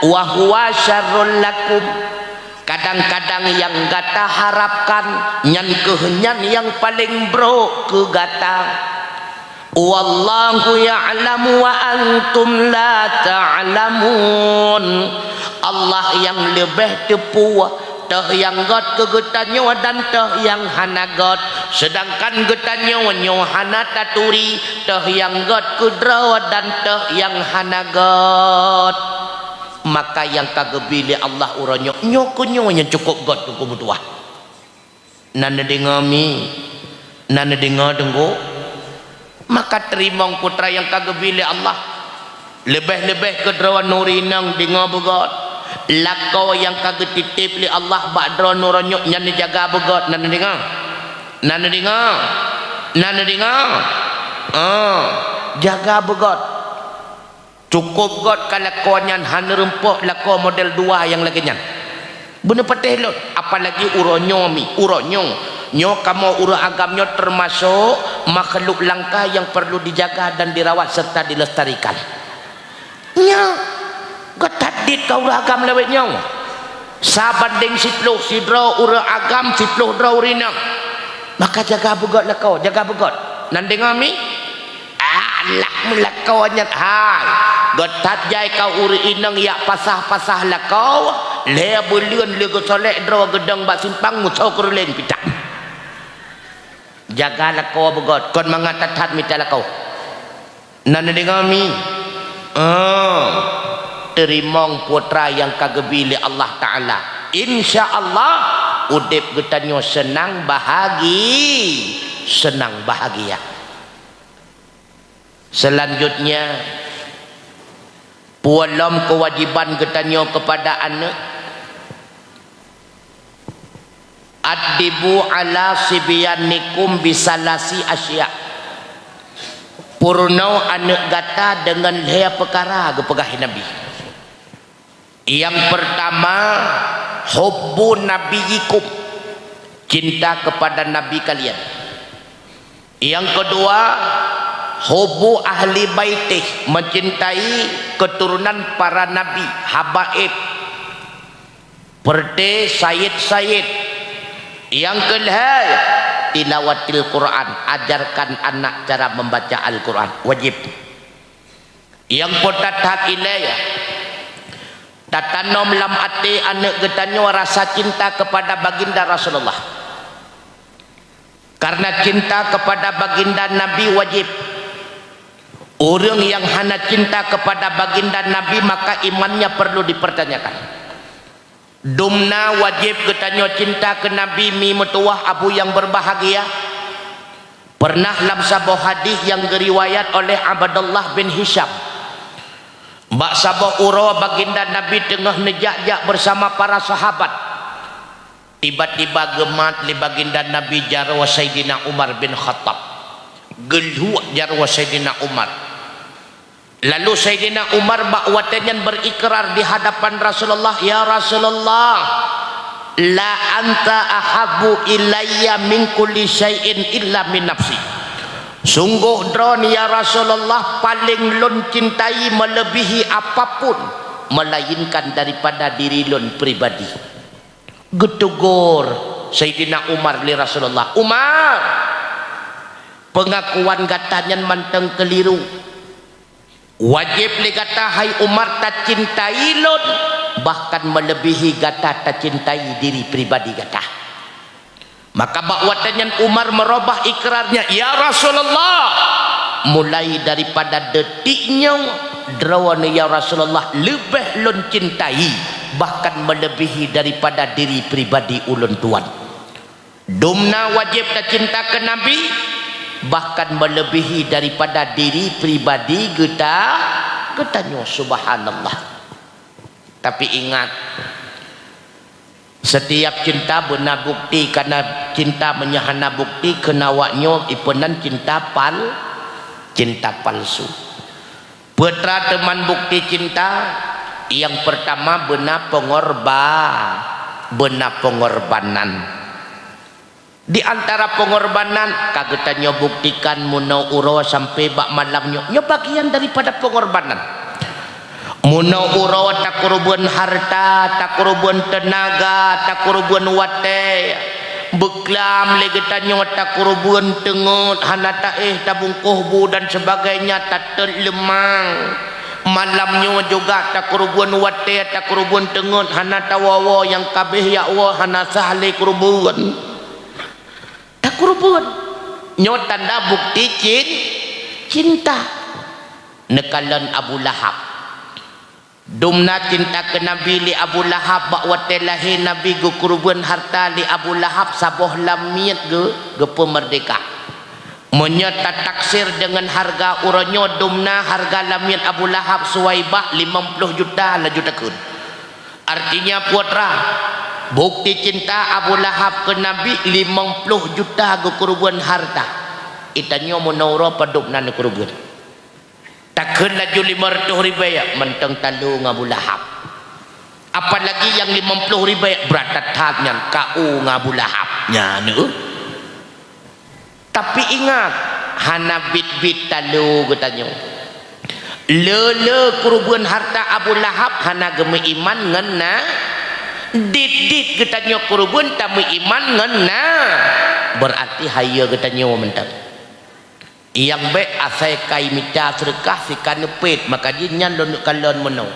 wa huwa syarrul lakum. Kadang-kadang nyang gata harapkan, nyan kheueh nyan nyang paleng brôk keu gata. Wallahu ya'lamu wa antum la ta'lamun. Allah nyang leubeh teupeu toh nyang göt keu geutanyoe dan toh nyang hana göt, seudangkan geutanyoe nyoe hana taturi toh nyang göt keu droe dan toh nyang hana göt. Maka nyang ka geubi lé Allah uroe nyoe, nyoe keu nyoe nyang cukôp göt keu meutuwah. Na neudeungoe mi, na neudeungoe teungku. Maka teurimong peue treuk nyang ka geubri lé Allah. Leubeh-leubeh keu droeneuh ureueng inong deungoe beugöt. Lakoe nyang ka geutitép lé Allah bak droeneuh uroe nyoe nyan neujaga beugöt, na neudeungoe. Na neudeungoe. Na neudeungoe. Oh, jaga beugöt. Cukôp göt ka lakoe nyan, hana rumpok lakoe model dua nyang lagèe nyan. Beuneupatéh lôn, apalagi uroe nyoe mi, uroe nyoe. Nyoe kamoe ureueng agam nyoe teumasok makhluk langka nyang perlu dijaga dan dirawat serta dilestarikan. Nyoe, geutat dit ka ureueng agam lawét nyoe. Sa bandéng siploh, sidroe ureueng agam, siploh droe ureueng inong. Maka jaga beugöt lakoe, jaga beugöt. Na neudeungoe mi? Alah, meulakoe nyan hai. Geutat jai ka ureueng inong jak pasah-pasah lakoe, lhèe buleuen lé geusolek droe geudong bak simpang musoh keureulen pih that. Jaga lakoe beugöt, kon mangat that-that mita lakoe. Na neudeungoe mi? Oh, teurimong peue treuk nyang ka geubri lé Allah Taala. Insya Allah, udép geutanyoe seunang bahagi-, seunang bahagia. Selanjutnya, peue lom keuwajéban geutanyoe keupada aneuk? "Addibu ala sibyanikum bisalasi asya." Peurunoe aneuk gata deungon lhèe peukara, geupeugah Nabi. Nyang peurtama, hubbu nabiyyikum, cinta keupada nabi kalian. Nyang keudua, hubbu ahli baitih, meucintai keuturonan para nabi, habaib, peureuté, sayid-sayid. Nyang keulhèe, tilawatil Quran, ajarkan anak cara membaca Al-Quran, wajéb. Nyang peuthat-that ilèe, tatanom lam até aneuk geutanyoe rasa cinta keupada Baginda Rasulullah. Karena cinta keupada Baginda Nabi wajéb. Ureueng nyang hana cinta keupada Baginda Nabi, maka imannya perlu dipertanyakan. Dumna wajéb geutanyoe cinta keu Nabi, mi meutuwah abu nyang beurbahagia. Peureunah lam saboh hadih nyang geuriwayat oleh Abdullah bin Hisyam, bak saboh uroe Baginda Nabi teungoh neujak-jak beusama para sahabat. Tiba-tiba geumat lé Baginda Nabi jaroe Saidina Umar bin Khattab. Geulhuek jaroe Saidina Umar. Lalu Saidina Umar bak watèe nyan beurikrar di hadapan Rasulullah, "Ya Rasulullah, la anta ahabbu ilayya min kulli syai'in illa min nafsi." Sunggoh droeneuh, ya Rasulullah, paléng lôn cintai meuleubihi apapun, meulainkan daripada diri lôn pribadi. Geuteugor Saidina Umar lé Rasulullah, "Umar, peungakuan gata nyan mantong keuliru. Wajéb lé gata, hai Umar, tacintai lôn, bahkan meuleubihi gata tacintai diri pribadi gata." Maka bak watèe nyan Umar meurubah ikrarnya, "Ya Rasulullah, mulai daripada detik nyoe, droeneuh ya Rasulullah leubeh lôn cintai, bahkan meuleubihi daripada diri pribadi ulôn tuan." Dumna wajéb tacinta keu Nabi, bahkan meuleubihi daripada diri pribadi geuta-, geutanyoe. Subhanallah. Tapi ingat, setiap cinta beuna bukti, karena cinta meunyoe hana bukti, kheun awak nyoe ipeunan cinta pal-, cinta palsu. Peue treuk teuma bukti cinta? Nyang peurtama beuna peungorba-, beuna peungorbanan. Di antara peungorbanan ka geutanyoe buktikan meunoe uroe sampai bak malam nyoe, nyoe bagian daripada peungorbanan. Meunoe uroe takeureubeuen hareuta, takeureubeuen teunaga, takeureubeuen watèe, beuklam lé geutanyoe takeureubeuen teungeut, hana taéh tabungkôh bu dan sebagainya, tatot leumang. Malam nyoe juga takeureubeuen watèe, takeureubeuen teungeut, hana tawoe-woe, nyang ka abéh jak woe hana sah lé keureubeuen. Takeureubeuen. Nyoe tanda bukti cin-, cinta. Neukalon Abu Lahab. Dumna cinta keu Nabi lé Abu Lahab, bak watée lahé Nabi geukeureubeuen hareuta lé Abu Lahab saboh lamiet geu-, geupeumeurdéhka. Meunyoe tataksir deungon hareuga uroe nyoe, dumna hareuga lamiet Abu Lahab Suwaibah limong ploh juta laju takheun. Artinya, putra, bukti cinta Abu Lahab keu Nabi limong ploh juta geukeureubeuen hareuta. Geutanyoe meunoe uroe padub na neukeureubeuen. Takheun laju limong reutôh ribée, mantong talo ngon Abu Lahab. Apalagi nyang limong ploh ribée, brat that-that nyan, ka u ngon Abu Lahab. Nyan, eh. Tapi ingat, hana biet-biet talo geutanyoe. Le-le keureubeuen hareuta Abu Lahab hana geumeuiman ngon na, dit-dit geutanyoe keureubeuen tameuiman ngon na, beurarti hayeue geutanyoe mantong. Nyang bék asai ka imita seudeukah si ka neupét, maka jih nyan lôn neuk kalon meunoe.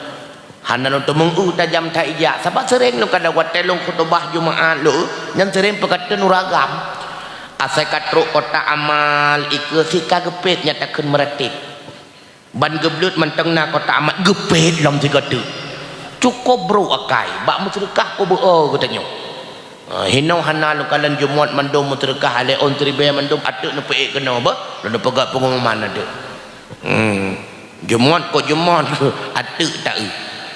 Hana lôn teumeung eu tajam that ijak, sabab seuréng lôn kalon watée lôn khutubah Jumaat lôn, nyan seuréng peukateun ureuëng agam. Asai ka trok kotak amal, ikeue si ka geupét nyan takheun meuratéb. Ban geubleut mantong na kotak amal geupét lom sigoe teuk. Cukôp brok akai, bak meuseudeukah peubeuo geutanyoe. Ah, hinoe hana lôn kalon Jumaat mandum meuseudeukah alée ôn siribée mandum ateueh neupeuék keunoe beuh, lôn neupeugah peungumuman ateueh. Hmm. Jumaat kok Jumaat ateueh taeu.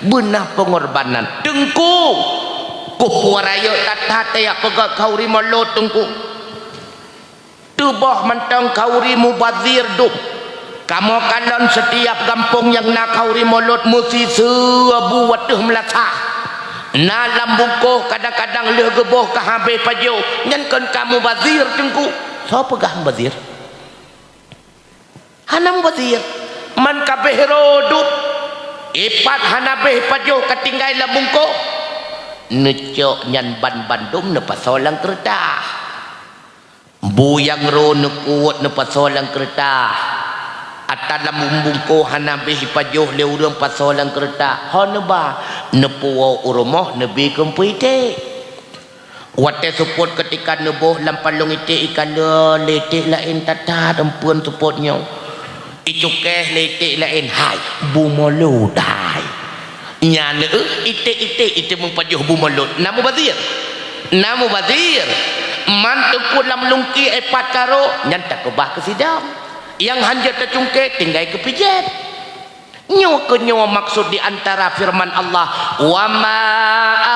Beunah peungorbanan. Teungku, kupeue rayeuk that-that tajak peugah khauri mulod, Teungku. Teuboh mantong khauri mubazir dum. Kamoe kalon sitiap gampông nyang na khauri mulod meusiseue bu ateueh meulasah. Na lam bungkôh kadang-kadang lheueh geuboh ka habéh pajoh, nyan kon ka mubazir, Teungku. Soe peugah mubazir? Hana mubazir. Man ka béh rô dum, ipat hana béh pajoh ka tinggai lam bungkôh. Neucok nyan ban bandum neupasoe lam keureutah. Bu nyang rô neukuet neupasoe lam keureutah. Ata lam bungkôh hana béh ipajoh lé ureuëng pasoe lam keureutah. Ho neuba, neupuwoe u rumoh neubi keu peue iték. Watée seupôt keutika neuboh lam palong iték ikalon lé iték laén that-that eumpeuen seupôt nyoe. Icukéh lé iték laén hai, bu mulod hai. Nyan, eh, iték-iték iteumeung pajoh bu mulod. Na mubazir. Na mubazir. Man teungku lam lungkie ipat ka rô, nyan takeubah keu sidang. Nyang hanjeuet tacungké tinggai keu pijet. Nyoe keuh nyoe maksud di antara firman Allah, "Wa ma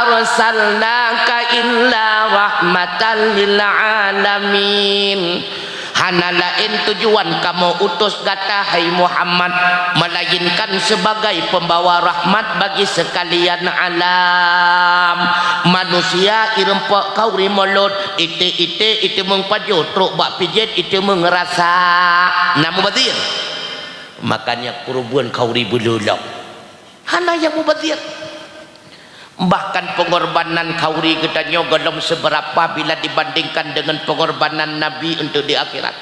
arsalnaka illa rahmatan lil alamin." Hana laén tujuan kamoe utus gata, hai Muhammad, melainkan sebagai pembawa rahmat bagi sekalian alam. Manusia ireumpok khauri mulod, iték-iték iteumeung pajoh trok bak pijet iteumeung rasa. Na mubazir. Makanya keureubeuen khauri beululok. Hana nyang mubazir. Bahkan pengorbanan khauri geutanyoe gohlom seberapa bila dibandingkan dengan pengorbanan Nabi untuk di akhirat.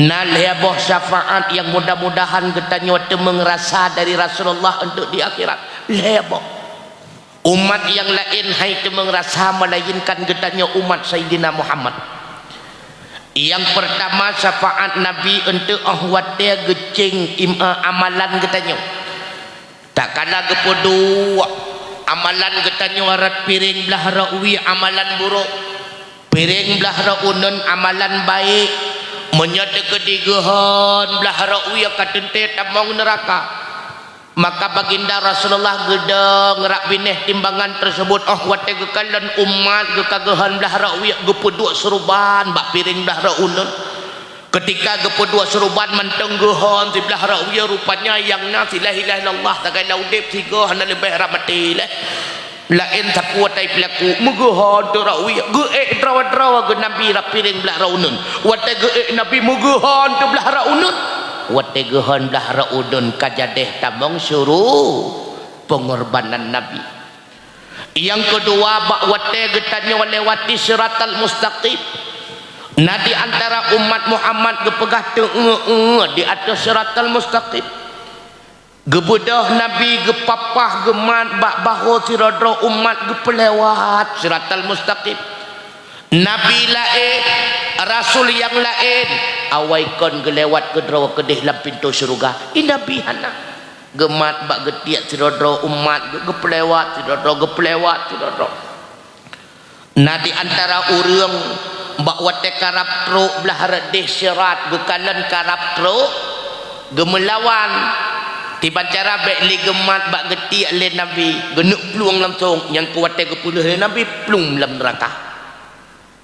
Na lhée boh syafaat nyang mudah-mudahan geutanyoe teumeung rasa dari Rasulullah untuk di akhirat. Lhée boh. Umat nyang laén hai teumeung rasa melainkan geutanyoe umat Saidina Muhammad. Nyang peurtama, syafaat Nabi eunteuk óh watée geucéng im-, eh, amalan geutanyoe. Takala geupeuduek amalan geutanyoe rot piréng blaih rot wie amalan burok, piréng blaih rot uneuen amalan baék. Meunyoe teukeudi geuhon blaih rot wie ka teuntée tamong neuraka. Maka Baginda Rasulullah geudong rab binéh timbangan teuseubut óh watée geukalon umat geuh ka geuhon blaih rot wie geupeuduek seuruban bak piréng blaih rot uneuen. Keutika geupeuduek seuruban mantong geuhon siblaih rot wie, rupanya nyang na si la ilaha illallah sagai lam udeb sigoe hana leubeh rab maté lé. Laén sapeue tai peulaku meugeuhon teuk rot wie, geuék droe-droe geuh Nabi rab piréng blaih rot uneuen. Watée geuék Nabi meugeuhon teuk blaih rot uneuen. Watée geuhon blaih rot uneuen ka jadeh tamong syuru pengorbanan Nabi. Nyang keudua, bak watée geutanyoe lewati Siratal Mustaqim. Na di antara umat Muhammad geupeugah teu'eu-eu di ateueh Siratal Mustaqim. Geubeudôh Nabi geupapah geumat bak bahô sidroe-droe umat geupeulewat Siratal Mustaqim. Nabi laén, rasul nyang laén, awai kon geulewat keudroe keudeh lam pintoe syeuruga. I Nabi hana. Geumat bak geutiek sidroe-droe umat, geu-, geupeulewat sidroe-droe, geupeulewat sidroe-droe. Na di antara ureuëng bak watée karab trok blah reudeh sirat, geukalon karab trok, geumeulawan, tiban cara bék lé geumat bak geutiek lé Nabi, geuneuk plueng langsong, nyang keu watée geupeuleueh lé Nabi, plueng lam neuraka.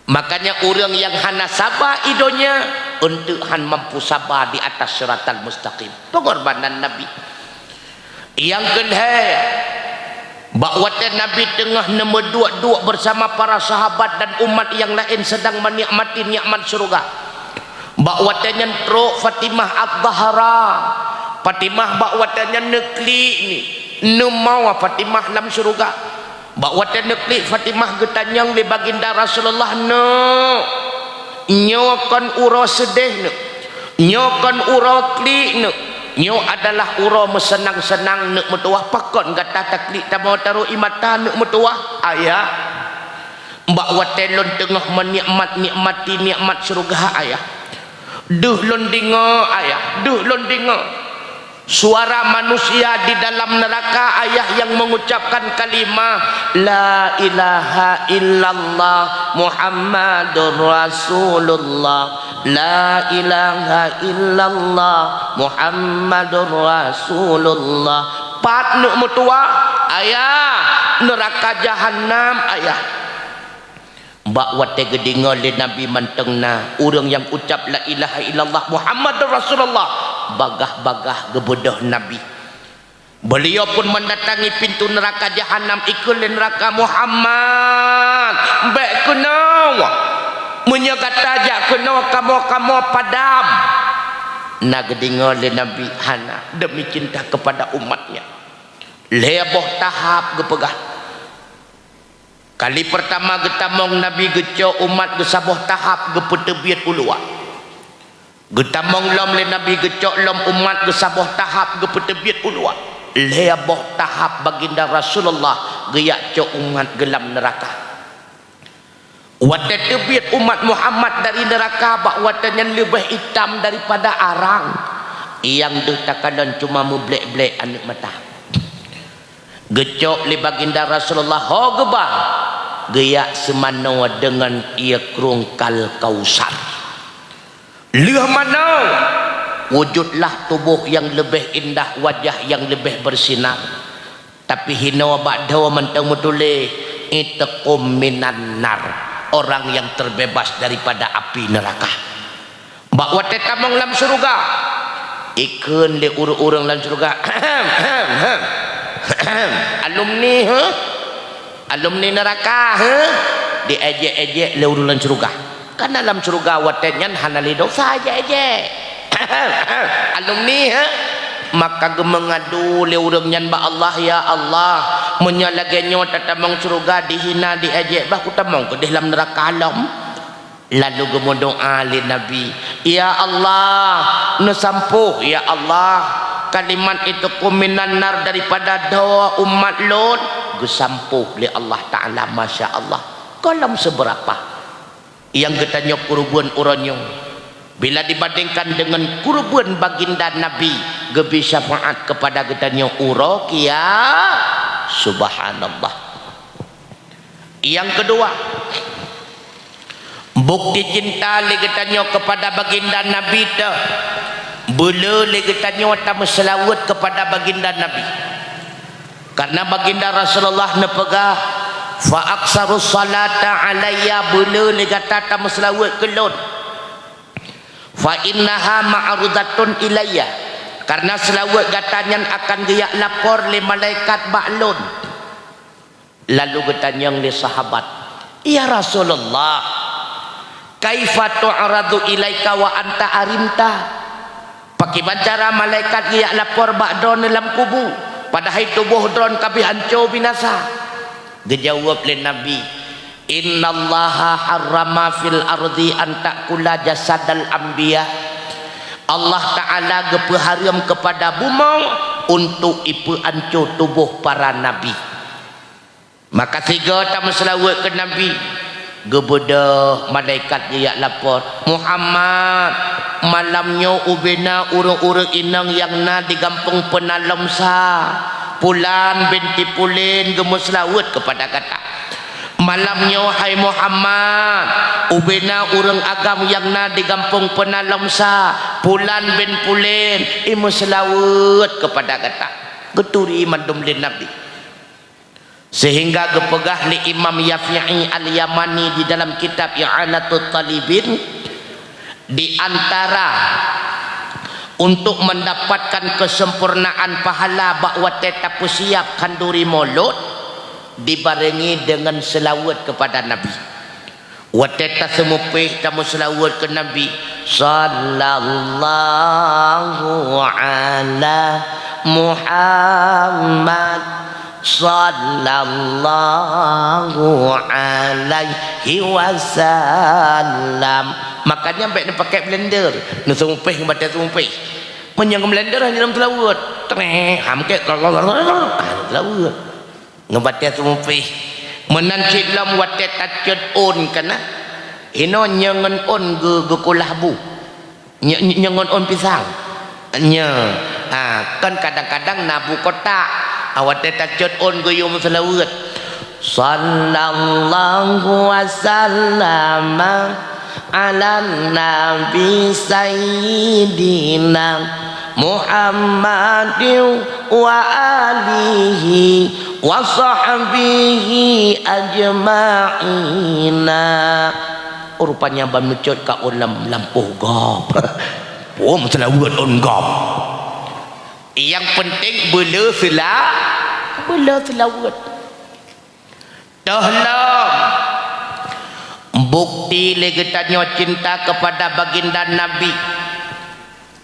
Makanya ureuëng nyang hana saba i donya, eunteuk han mampu saba di atas siratal mustaqim. Peungorbanan Nabi. Nyang keulhée, bak watée Nabi teungoh neumeuduek-duek bersama para sahabat dan umat nyang laén sedang menikmati nikmat syurga. Bak watée nyan trok Fatimah Az-Zahra. Fatimah bak watée nyan neuklik ni, neumawa Fatimah lam syurga. Bak watée neuklik Fatimah geutanyong lé Baginda Rasulullah, "Neuk, nyoe kon uroe seudeh neuk? Nyoe kon uroe klik neuk? Nyoe adalah uroe meuseunang-seunang neuk meutuwah. Pakon gata taklik tamoe taroh ie mata neuk meutuwah, Ayah?" "Bak watée lôn teungoh meunikmat-nikmati nikmat syurga, Ayah. Deuh lôn deungoe, Ayah, deuh lôn deungoe. Suara manusia di dalam neuraka, Ayah, nyang mengucapkan kalimah, 'La ilaha illallah Muhammadur Rasulullah. La ilaha illallah Muhammadur Rasulullah.'" Pat neuk meutuwah, Ayah? Neuraka Jahannam, Ayah. Bak watée geudeungoe lé Nabi mantong na ureuëng nyang ucap la ilaha illallah Muhammadur Rasulullah, bagaih-bagaih geubeudôh Nabi. Beliau pun mendatangi pintu neraka Jahannam, ikheun lé neuraka, "Muhammad, bék keunoe! Meunyoe gata jak keunoe, kamoe-kamoe padam!" Na geudeungoe lé Nabi, "Hana, demi cinta kepada umatnya." Lhée boh tahap geupeugah. Kali peurtama geutamong Nabi geucok umat geusaboh tahap geupeuteubiet u luwa. Geutamong lom lé Nabi geucok lom umat geusaboh tahap geupeuteubiet u luwa. Lhée boh tahap Baginda Rasulullah geujak cok umat geulam neuraka. Watée teubiet umat Muhammad dari neuraka bak watée nyan leubeh itam daripada arang, nyang deuh takalon cuma meublek-blek aneuëk mata. Geucok lé Baginda Rasulullah ho geuba, geujak seumanoe deungon ié krueng Kal Kausar. Lheueh manoe, wujudlah tuboh nyang leubeh indah, wajah nyang leubeh beusinar. Tapi hinoe bak dhoe mantong meutuléh, "Itqum minan nar," orang yang terbebas daripada api neraka. Bak watée tamong lam syeuruga, ikheun lé ureuëng-ureuëng lam syeuruga, "Alumni, heh? Alumni neuraka, heh?" Diejek-ejek lé ureuëng lam syeuruga. Karena lam syeuruga watée nyan hana lé desya ejek-ejek. "Alumni, heh?" Maka geumeungadu lé ureuëng nyan bak Allah, "Ya Allah, meunyoe lagée nyoe tatamong syeuruga dihina diejek, bah kutamong keudeh lam neuraka lom." Lalu geumeudoá lé Nabi, "Ya Allah, neusampôh, ya Allah, kalimat itqum minan nar daripada dhoe umat lôn." Geusampôh lé Allah Taala, masya Allah, gohlom seubeurapa. Nyang geutanyoe keureubeuen uroe nyoe, bila dibandingkan deungon keureubeuen baginda Nabi, geubri syafaat keupada geutanyoe uroe kia-, subhanallah. Nyang keudua, bukeuti cinta lé geutanyoe keupada baginda Nabi teuh, beuleu lé geutanyoe tameuseulaweuet keupada baginda Nabi. Karena baginda Rasulullah neupeugah, "Fa aktsarus shalata alayya," beuleu lé gata tameuseulaweuet keu lôn. "Fa innaha ma'rudatun ilayya," karena seulaweuet gata nyan akan geujak lapor lé malaikat bak lôn. Lalu geutanyong lé sahabat, "Ya Rasulullah, kaifa tu'radu ilaika wa anta arimta?" Pakriban cara malaikat geujak lapor bak droeneuh lam kubu, padahai tuboh droeneuh ka abéh hanco binasa? Geujaweueb lé Nabi, "Innallaha harrama fil ardi an ta'kula jasadal anbiya." Allah Ta'ala geupeuhareuem keupada bumoe untuk ipeuhanco tuboh para nabi. Maka sigoe tameuseulaweuet keu Nabi, Geubeudôh malaikat geujak lapor, "Muhammad, malam nyoe ubena ureuëng-ureuëng inong nyang na di gampông Peunalom Sa, Pulan binti Pulen geumeuseulaweuet keupada gata. Malam nyoe, hai Muhammad, ubena ureuëng agam nyang na di gampông Peunalom Sa, Pulan bin Pulen, imeuseulaweuet keupada gata." Geuturi mandum lé Nabi. Sehingga geupeugah lé Imam Syafi'i Al-Yamani di dalam kitab I'anatut Talibin, di antara untuk mendapatkan kesempurnaan pahala bak watée tapeusiab khanduri Maulud, dibarengi deungon seulaweuet keupada Nabi. Watée taseumupheh tameuseulaweuet keu Nabi, "Sallallahu ala Muhammad, sallallahu alaihi wasallam." Makanya bék neupakai blender, neuseumupheh ngon batée seumupheh. Meunyoe ngon blender hana lom seulaweuet, trek, ham kek, seulaweuet. Ngon batée seumupheh. Meunan cit lom watée tacot ôn kana. Inoe nyoe ngon ôn geu-, geukulah bu. Nyoe, nyoe ngon ôn pisang. Nyoe. Ha, kan kadang-kadang na bu kotak. Ha, watée tacot ôn geuyue meuseulaweuet. Sallallahu wasallama ala nabi sayyidina Muhammadin wa alihi wa sahbihi ajma'ina. Oh, rupanya ban meucot ka ôn lam lampôh gob. Pom seulaweuet ôn gob. Nyang penting beuleu seula-, beuleu seulaweuet. Toh lom, bukti lé geutanyoe cinta keupada baginda Nabi.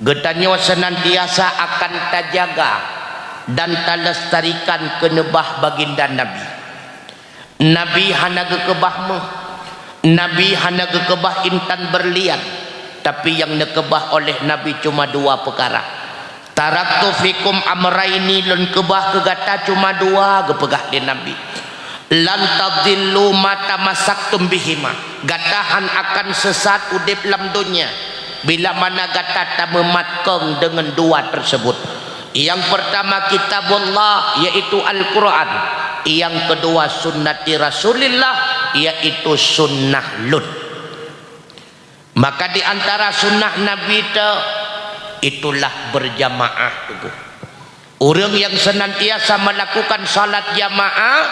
Geutanyoe seunantiasa akan tajaga dan talestarikan keuneubah baginda Nabi. Nabi hana geukeubah méuh, Nabi hana geukeubah intan beurlian, tapi nyang neukeubah oleh Nabi cuma dua peukara. "Taraktu fikum amraini," lôn keubah keu gata cuma dua, geupeugah lé Nabi. "Lan tadillu ma tamassaktum bihima." Gata han akan seusat udeb lam donya, bila mana gata tameumatkong deungon dua teurseubut. Nyang peurtama Kitabullah, yaitu Al-Quran. Nyang keudua sunnati Rasulillah, yaitu sunnah lôn. Maka di antara sunnah Nabi teuh, itulah berjamaah, Teungku. Ureuëng nyang seunantiasa melakukan salat jamaah,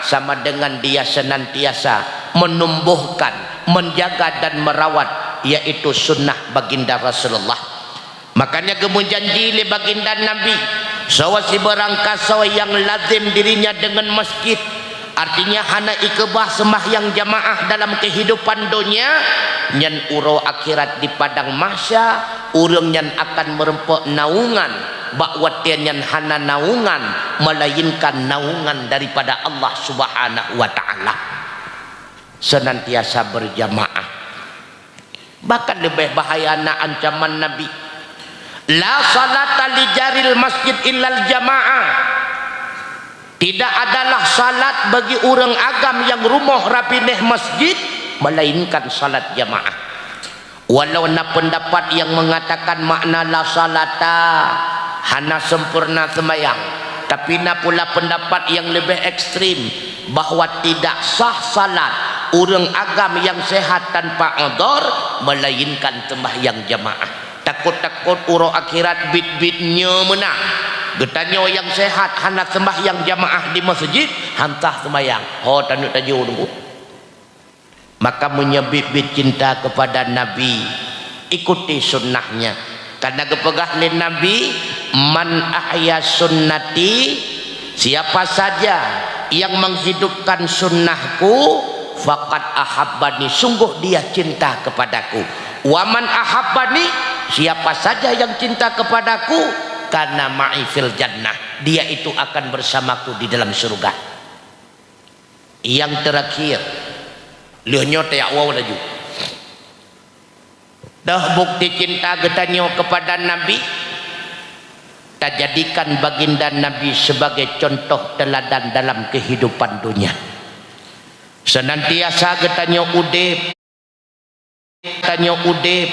sama dengan dia seunantiasa menumbuhkan, menjaga dan merawat, yaitu sunnah baginda Rasulullah. Makanya geumeujanji lé baginda Nabi, sawa sibarang kasoe nyang lazem dirinya deungon masjid, artinya hana ikeubah seumahyang jamaah dalam keuhidupan donya, nyan uroe akhirat di padang mahsya, ureuëng nyan akan meureumpok naungan, bak watée nyan hana naungan, melainkan naungan daripada Allah Subhanahu wa Ta'ala. Seunantiasa berjamaah. Bahkan leubeh bahaya na ancaman Nabi, "La salata li jaril masjid illal jamaah." Tidak adalah salat bagi ureuëng agam nyang rumoh rapinéh masjid, melainkan salat jamaah. Walau na peundapat nyang meungatakan makna la salata, hana sempurna seumayang, tapi na pula peundapat nyang leubeh ekstrem, bahwa tidak sah salat ureuëng agam nyang sehat tanpa udhur, melainkan seumahyang jamaah. Takot-takot uroe akhirat biet-biet nyoe meunan. Geutanyoe nyang sehat hana seumahyang jamaah di masjid, han sah seumayang. Ho taneuk tajô Teungku. Maka meunyoe biet-biet cinta kepada Nabi, ikuti sunnahnya. Karena geupeugah lé Nabi, "Man ahya sunnati," siapa saja yang menghidupkan sunnahku, "faqad ahabbani," sungguh dia cinta kepadaku. "Wa man ahabbani," siapa saja yang cinta kepadaku, "kana ma'i fil jannah," dia itu akan bersamaku di dalam surga. Nyang teurakhir, lheueh nyoe tajak woe laju. Dah bukti cinta geutanyoe kepada Nabi, tajadikan baginda Nabi sebagai contoh teladan dalam kehidupan dunia. Seunantiasa geutanyoe udeb, tanyoe udeb,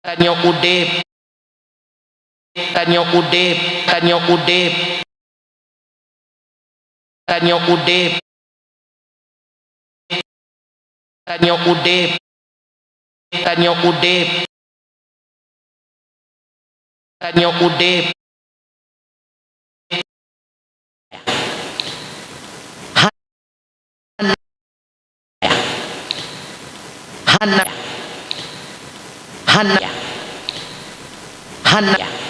tanyoe udeb, tanyoe udeb, tanyoe udeb, tanyoe udeb, tanyoe udeb, tanyoe udeb, tanyoe udeb. Hana, hana, hana, hana.